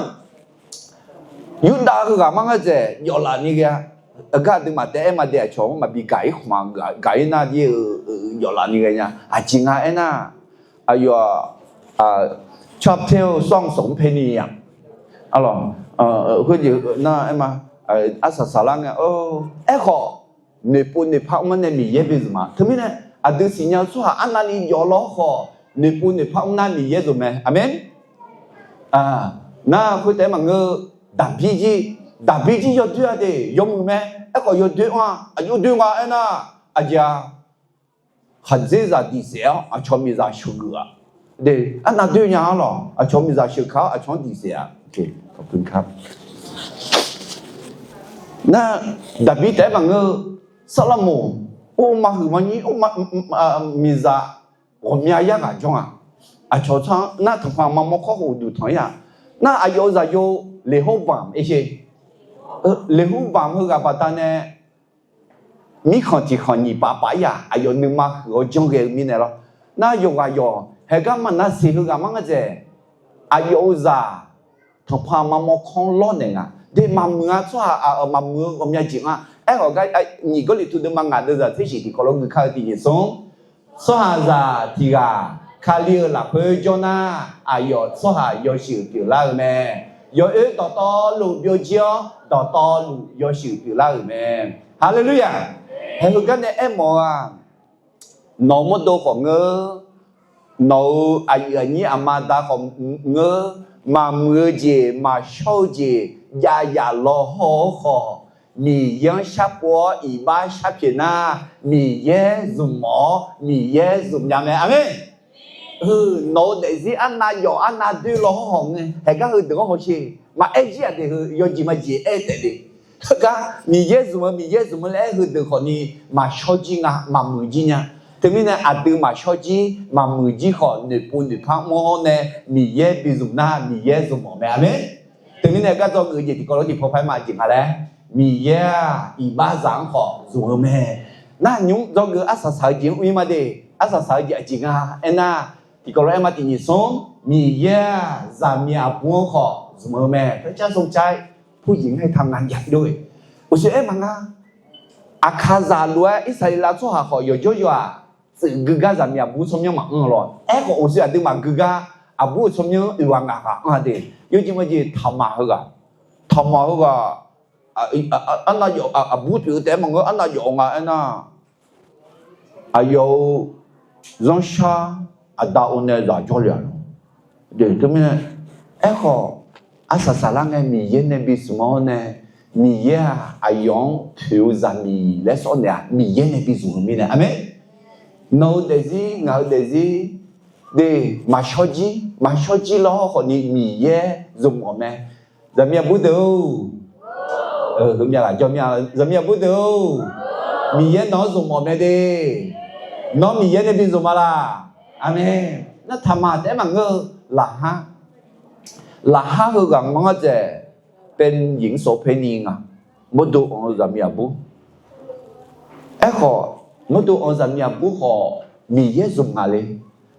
Yurdav heughaq mar ngar dzaeq yawflaf ni ghae-a. Aqgar aqduimaf taef-aer ma de, aqcawq-anr maqbi gaq-ir khmq-a, gaq-ir nar jir-eu yawflaf ni ghae nya. Aqjeq nga aernar, aqyawf-aq, tsawrhaq ter-eu sawr-anr sawq-anr paer ni-a. Arlawq, khoerjeq nar aer ma, arsaq saqlar ngae. Aerkhawf, noeqpov noeqpar mr-anr nae Miqyaer bi zmq-a. Teumirnae, aqdui siqnya-eu tsawrhaq arnavni yawf lawr khawf, noeqpov noeqpar mr nar Miqyaer zmq mae. Aqmeq. Nar, khoertaef-aer maqngeur-eu, Daqbir jir, Daqbir jir yawdoer-a de, yawmuiq mae. Aerkhawf yawdoer-anr-aq, aqjox doer nga aernar, aqjeq-a, khaqdzerzaq diqsaef-awr aqcawq miqzaq sheuqgeuf-a. Arnav doer nya-a lawq, aqcawq miqzaq sheuqkaq-awr aqcawq-anr diqsaef-a. Nar, Daqbir taef-aer maqngeur-eu, Sarlamoq, or ma huiq ma nyir, or ma, miqzaq ghawqmya yarghaq jawr nga. Aqcawq tsawrhaq nar tanqpanq maqmawr khawr khof duq tanq-ir-aq. Nar aqyawf-euq zaqyo Leqhorbanq, Leqhorbanq heughaq baqdanae mirkhanq tiq khanq nyiq paf paf-ir-aq, aqyawf nuima huiq-awr janr ghae-eu mirnae lawr. Nar yawqghaq yawq, haeqgar Maqnaqseq heughaq mar ngar dzaeq, aqyawf-euq zaq tanqpanq maqmawr khawr-anr lawrnaeq nga. De maqmuiq-a, tsawrhaq maqmuiq-eu ghawqmya jeq nga. Aerkhawf gar, nyiq Gawrliqtu deuvma ngaq deuvzaq tser shiq tiq kawv lawr gui kar-eu tiq nyiq smr, tsawrhaqzaq tiq ghaq Kali-euq lafkhoer jawr nar, aqyawf tsawrhaq yawshuif pyeuflar-euq mae. Yawoer dawqtawvluf byovjir-awr, dawqtawvluf yawshuif pyeuflar-euq mae. Haleluya! Haeq heugar nae aermawf-eu-aq, nawq-euq mawrdo khawf ngeur, nawq-euq aqyuif aqnyir aqma aqda khawf ngeur, maqmuiq-eu jeq maqshawr-eu jeq jav yaf law hawr-eu khawf, Miqyaer-anr sharpov-awr iqbax sharpyaeq nar, Miqyaer zmq mawf-awr Miqyaer zmq nya mae. Aqmeq. Nawq-eu daefzir arnav yawf arnav doer law hawr hawq ngae, haeq gar heudeuq-anr hawsher. Maqaer jir-aq de heu yawjeq majeq aer taef le. Heugar Miqyaer zmq-eu Miqyaer zmq-eu laer aer heudeuq khawfni maqshawr jir nga, maqmuiq jir nya. Teumirnae aqdui maqshawr jir maqmuiq jir khawf, noeqpov noeqpar mr-awr nae Miqyaer bi zmq nar Miqyaer zmq mawf mae. Aqmeq. Teumirnae gar dzawgeuf jeq tiqkawv lof tiqpaw par ma jeq nga laer, Miqyaer-aq iqbaxzaq-anr khawf zmq-eu mae. Nar nymr dzawgeuf arsaq saq-eu jeq-anr ur-ir ma de. Arsaq saq-eu jeq aqjeq nga aernar, tiqkawv lof aer ma tiq nyiq smr, Miqyaer-aq zaqmiq aqbur-anr khawf zmq-eu mae. Purjeq ngar-aer taq ngaq jaq dov-e. Uqshoe aer maqnga. Aqkaqzaq lof-aer Irsaqleqlav tsawrhaq khawf yawqjawr yawq-aq, tsuif gui gar zaqmiq aqbur tsawrmyanr maqanr lawq. Aerkhawf uqshoe aqduimaf gui gar aqbur-eu tsawrmyanr oeq ghaq ngaq khaq anr-a de. Yawjeq majeq taqmaq heughaq, taqmaq heughaq, arnav yawf aqbur pyeuf-eu taef-aer maqngeur, arnav yawf nga aernar, aqyawf-euq zanrshar aqda or nae zaq jawrle-aq lawq. Teumirnae, aerkhawf arsaq saqlar ngae Miqyaer nae bi smq-awr nae, Miqyaer-aq aqyawf-anr poeq-eu zaqmiq laer sawr naeq-aq, Miqyaer nae bi zmq-eu mirnae. Aqmeq. Nawq-eu daefzir ngaq-eu daefzir de, maqshawr jir maqshawr jir lawr khawfni Miqyaer zmq mawf mae. Zaqmiq aqbur deuq-or, zaqmiq aqbur deuq-or, Miqyaer nawq-anr zmq mawf mae de. Nawr Miqyaer nae bi zmq ma laq? Aqmeq. Nar taqmaq taef-aer maqngeur-eu laqhar, laqhar heughaq manr-ar dzaeq, เป็นหญิงโสเภณี nga. Mawrdo anr-eu zaqmiq aqbur. Aerkhawf, mawrdo anr-eu zaqmiq aqbur khawf Miqyaer zmq ngaq le.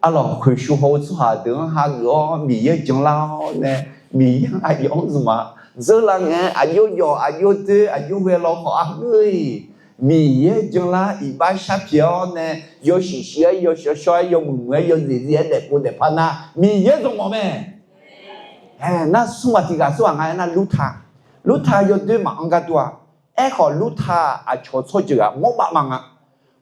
Arlawq, khoeqshuq haw-eu tsawrhaq deuq-anr hageuf-awr Miqyaer janlar-awr nae, Miqyaer-anr aqyawf-anr zmq ma. Dzeurlav ngae aqjox yawf aqjox doer aqjox ghae law khawf argeur-iq, Miqyaer janlar iqbax sharpyaeq-awr nae, yawshuif shuif-aer yawshawr shawr-aer yawmuiq muiq-aer yawzif zif-aer daefpov daefpar nar Miqyaer zmq mawf mae. Ae, nar smr ghaq tiq ghaq smr ghaq nga aernar Lurta. Lurta yawdoer maqanr gar dur-a. Aerkhawf Lurta aqcawq tsawrjeuq-aq mawrbav ma nga.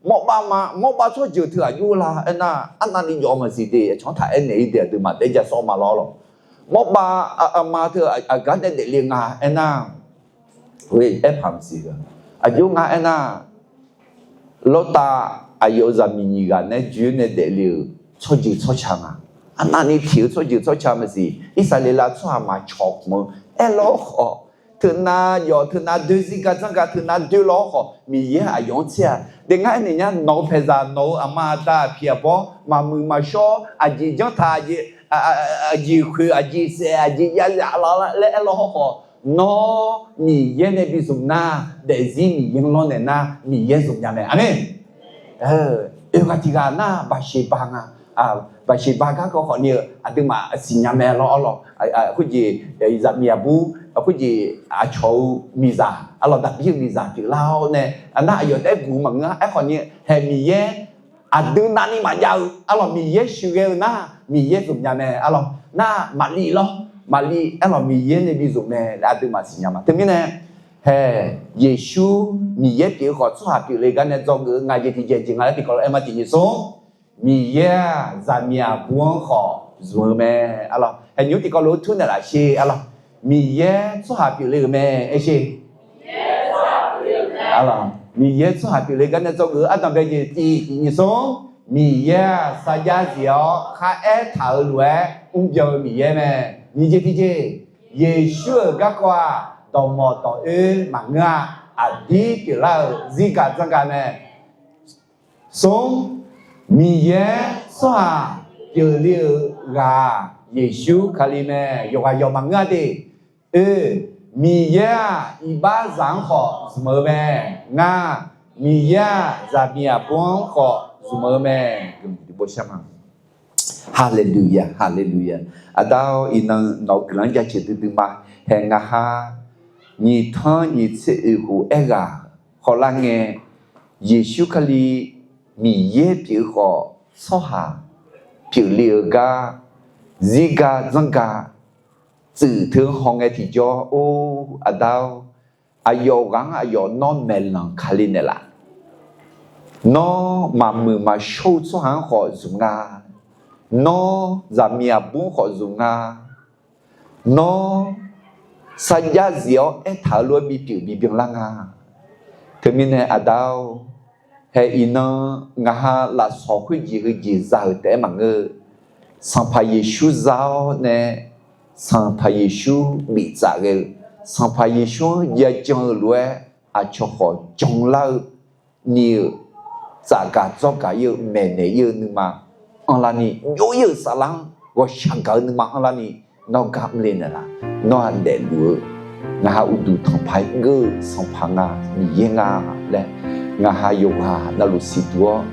Mawrbav ma, mawrbav tsawrjeuq teu aqjox la aernar, arnavni jawf-eu maqsiq de, aqcawq-anr taq aernaeq-ir de, aqduimaf daef ja sawr ma lawr lawq. Mawrbav aqma teu aqgar nae daefle nga aernar, aerpaq maqsiq-eu aqjox nga aernar, Lurta aqyawf-euq zaqmiq nyiq ghaq nae joer nae daefle-euq tsawrjeuq tsawrca nga. Arnavni tiq-eu tsawrjeuq tsawrca maqsiq, Irsaqleqlav tsawrhaq maqcawq khmq-eu aerlawr khawf, teunav yawf teunav doer zir gar dzanr gar teunav doer lawr khawf, Miqyaer aqyawf-anr tser-aq, de ngar aernaeq nya, nawq-eu paeqzaq nawq-eu aqma aqda aqpiq aqbawr maqmuiq maqshawr, aqjeq janr taq, aqjeq khoeq aqjeq saef aqjeq jav zaf la laer aerlawr hawr khawf, nawr Miqyaer nae bi zmq nar, daefzir Miqyaer-anr lawrnaeq nar Miqyaer zmq nya mae. Aqmeq. Oeq ghaq tiq ghaq nar Baqseqba nga. Baqseqba garkawv khawfni-eu aqduimaf siqnya mae lawr arlawq. Khoerjeq zaqmiq aqbur, khoerjeq aqcawq-eu miqzaq arlawq, Daqbir-eu miqzaq pyeuflar-awr nae, nar aqyawf taef-aer guq maqngeur-a. Aerkhawfni haeq Miqyaer aqdui navni maqjav-eu arlawq, Miqyaer sheuqghae-eu nar Miqyaer zmq nya mae arlawq. Nar Maqliv lawr, Maqliv arlawq Miqyaer nae bi zmq mae laer aqduimaf siqnya ma. Teumirnae haeq Yeqsur Miqyaer pyeuf-eu khawf tsawrhaq pyeufle gar nae dzawgeuf-eu nga jeq tiqjeq jeq nga laer tiqkawv lof aer ma tiq nyiq smr. Miqyaer-aq zaqmiq aqbur-anr khawf zmq-eu mae arlawq. Haeq nymr tiqkawv lof-aer tur naeqlaf sher arlawq. Miqyaer tsawrhaq pyeufle-euq mae aer sher. Arlawq, Miqyaer tsawrhaq pyeufle gar nae dzawgeuf-eu ardanq bae jeq tiq nyiq smr. Miqyaer-aq sarjax zif-awr kharaer taq-eu lof-aer mrbyan-eu Miqyaer mae. Nyiq jeq tiqjeq, Yeqsur-euq garkawv-aq dawqmawq dawq oer maqngeur-a. Aqdir pyeuflar-euq zirgaq dzanrgaq mae. Smr, Miqyaer tsawrhaq pyeufle-euq ghaq-aq Yeqsur Kali mae. Yawqghaq yawq maqngeur-a de. Oe, Miqyaer-aq iqbaxzaq-anr khawf zmq-eu mae. Ngar, Miqyaer-aq zaqmiq aqbur-anr khawf zmq-eu mae. Haleluya, haleluya. Aqda-or, iqnan nawq-eu guiqlanq jaceuq duidui ma. Haeq ngaq ha nyiq tanr nyiq tser oeq khof aerghaq khawvlar ngae, Yeqsur Kali Miqyaer pyeuf-eu khawf tsawrhaq pyeufle-eu gar, zirgar zanrgar tsuif teu-anr hawngae tiqjawr, or, Aqda-or, aqyawf ghaq-anr aqyawf nawr maeqlanq kali naeqlaf. Nawr maqmuiq maqshawr-eu tsawrhaq-anr khawf zmq nga. Nawr zaqmiq aqbur-anr khawf zmq nga. Nawr sarjax zif-awr aertaq-eu lof-aer bipyeuf bibyan lar nga. Teumirnae Aqda-or, hae iqnan ngaqha lafsawq khoerjeq heujeq za-euq taef-aer maqngeur. Sanqpaq Yeqsur za-awr nae, Sanqpaq Yeqsur biftsaf ghae-eu, Sanqpaq Yeqsur-anr ya jan-eu lof-aer aqcawq khawf janlar-eu ni-euq, tsafgaq dzawrgaq ir-eu maeqnaeq ir-eu nuima anrlar ni, jov ir-euq saflar-anr ghawqshaq gaq-eu nuima anrlar ni, nawr gar mrle naeqlaf. Nawr-aq daefluf-eu ngaqha uqduq tanqpaq-aer geur-eu Sanqpaq nga, Miqyaer nga laer, ngaqha yawqghaq navluf siqduq-awr,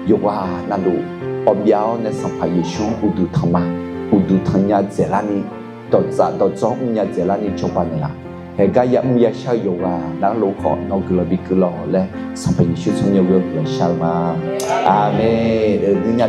yawqghaq navluf awbyav-awr nae Sanqpaq Yeqsur-anr uqduq tanq ma. Uqduq tanqnya dzaeqlar ni, dawqtsaf dawqdzawr mrnya dzaeqlar ni cawba naeqlaf. Haegar yamr yashar-eu yawqghaq navluf khawf nawr guiqlanq bikeuv lawq laer, Sanqpaq Yeqsur tsawrmyanr ghoe-awr guiqlanq shar-eu ma. Aqmeq. Nuinya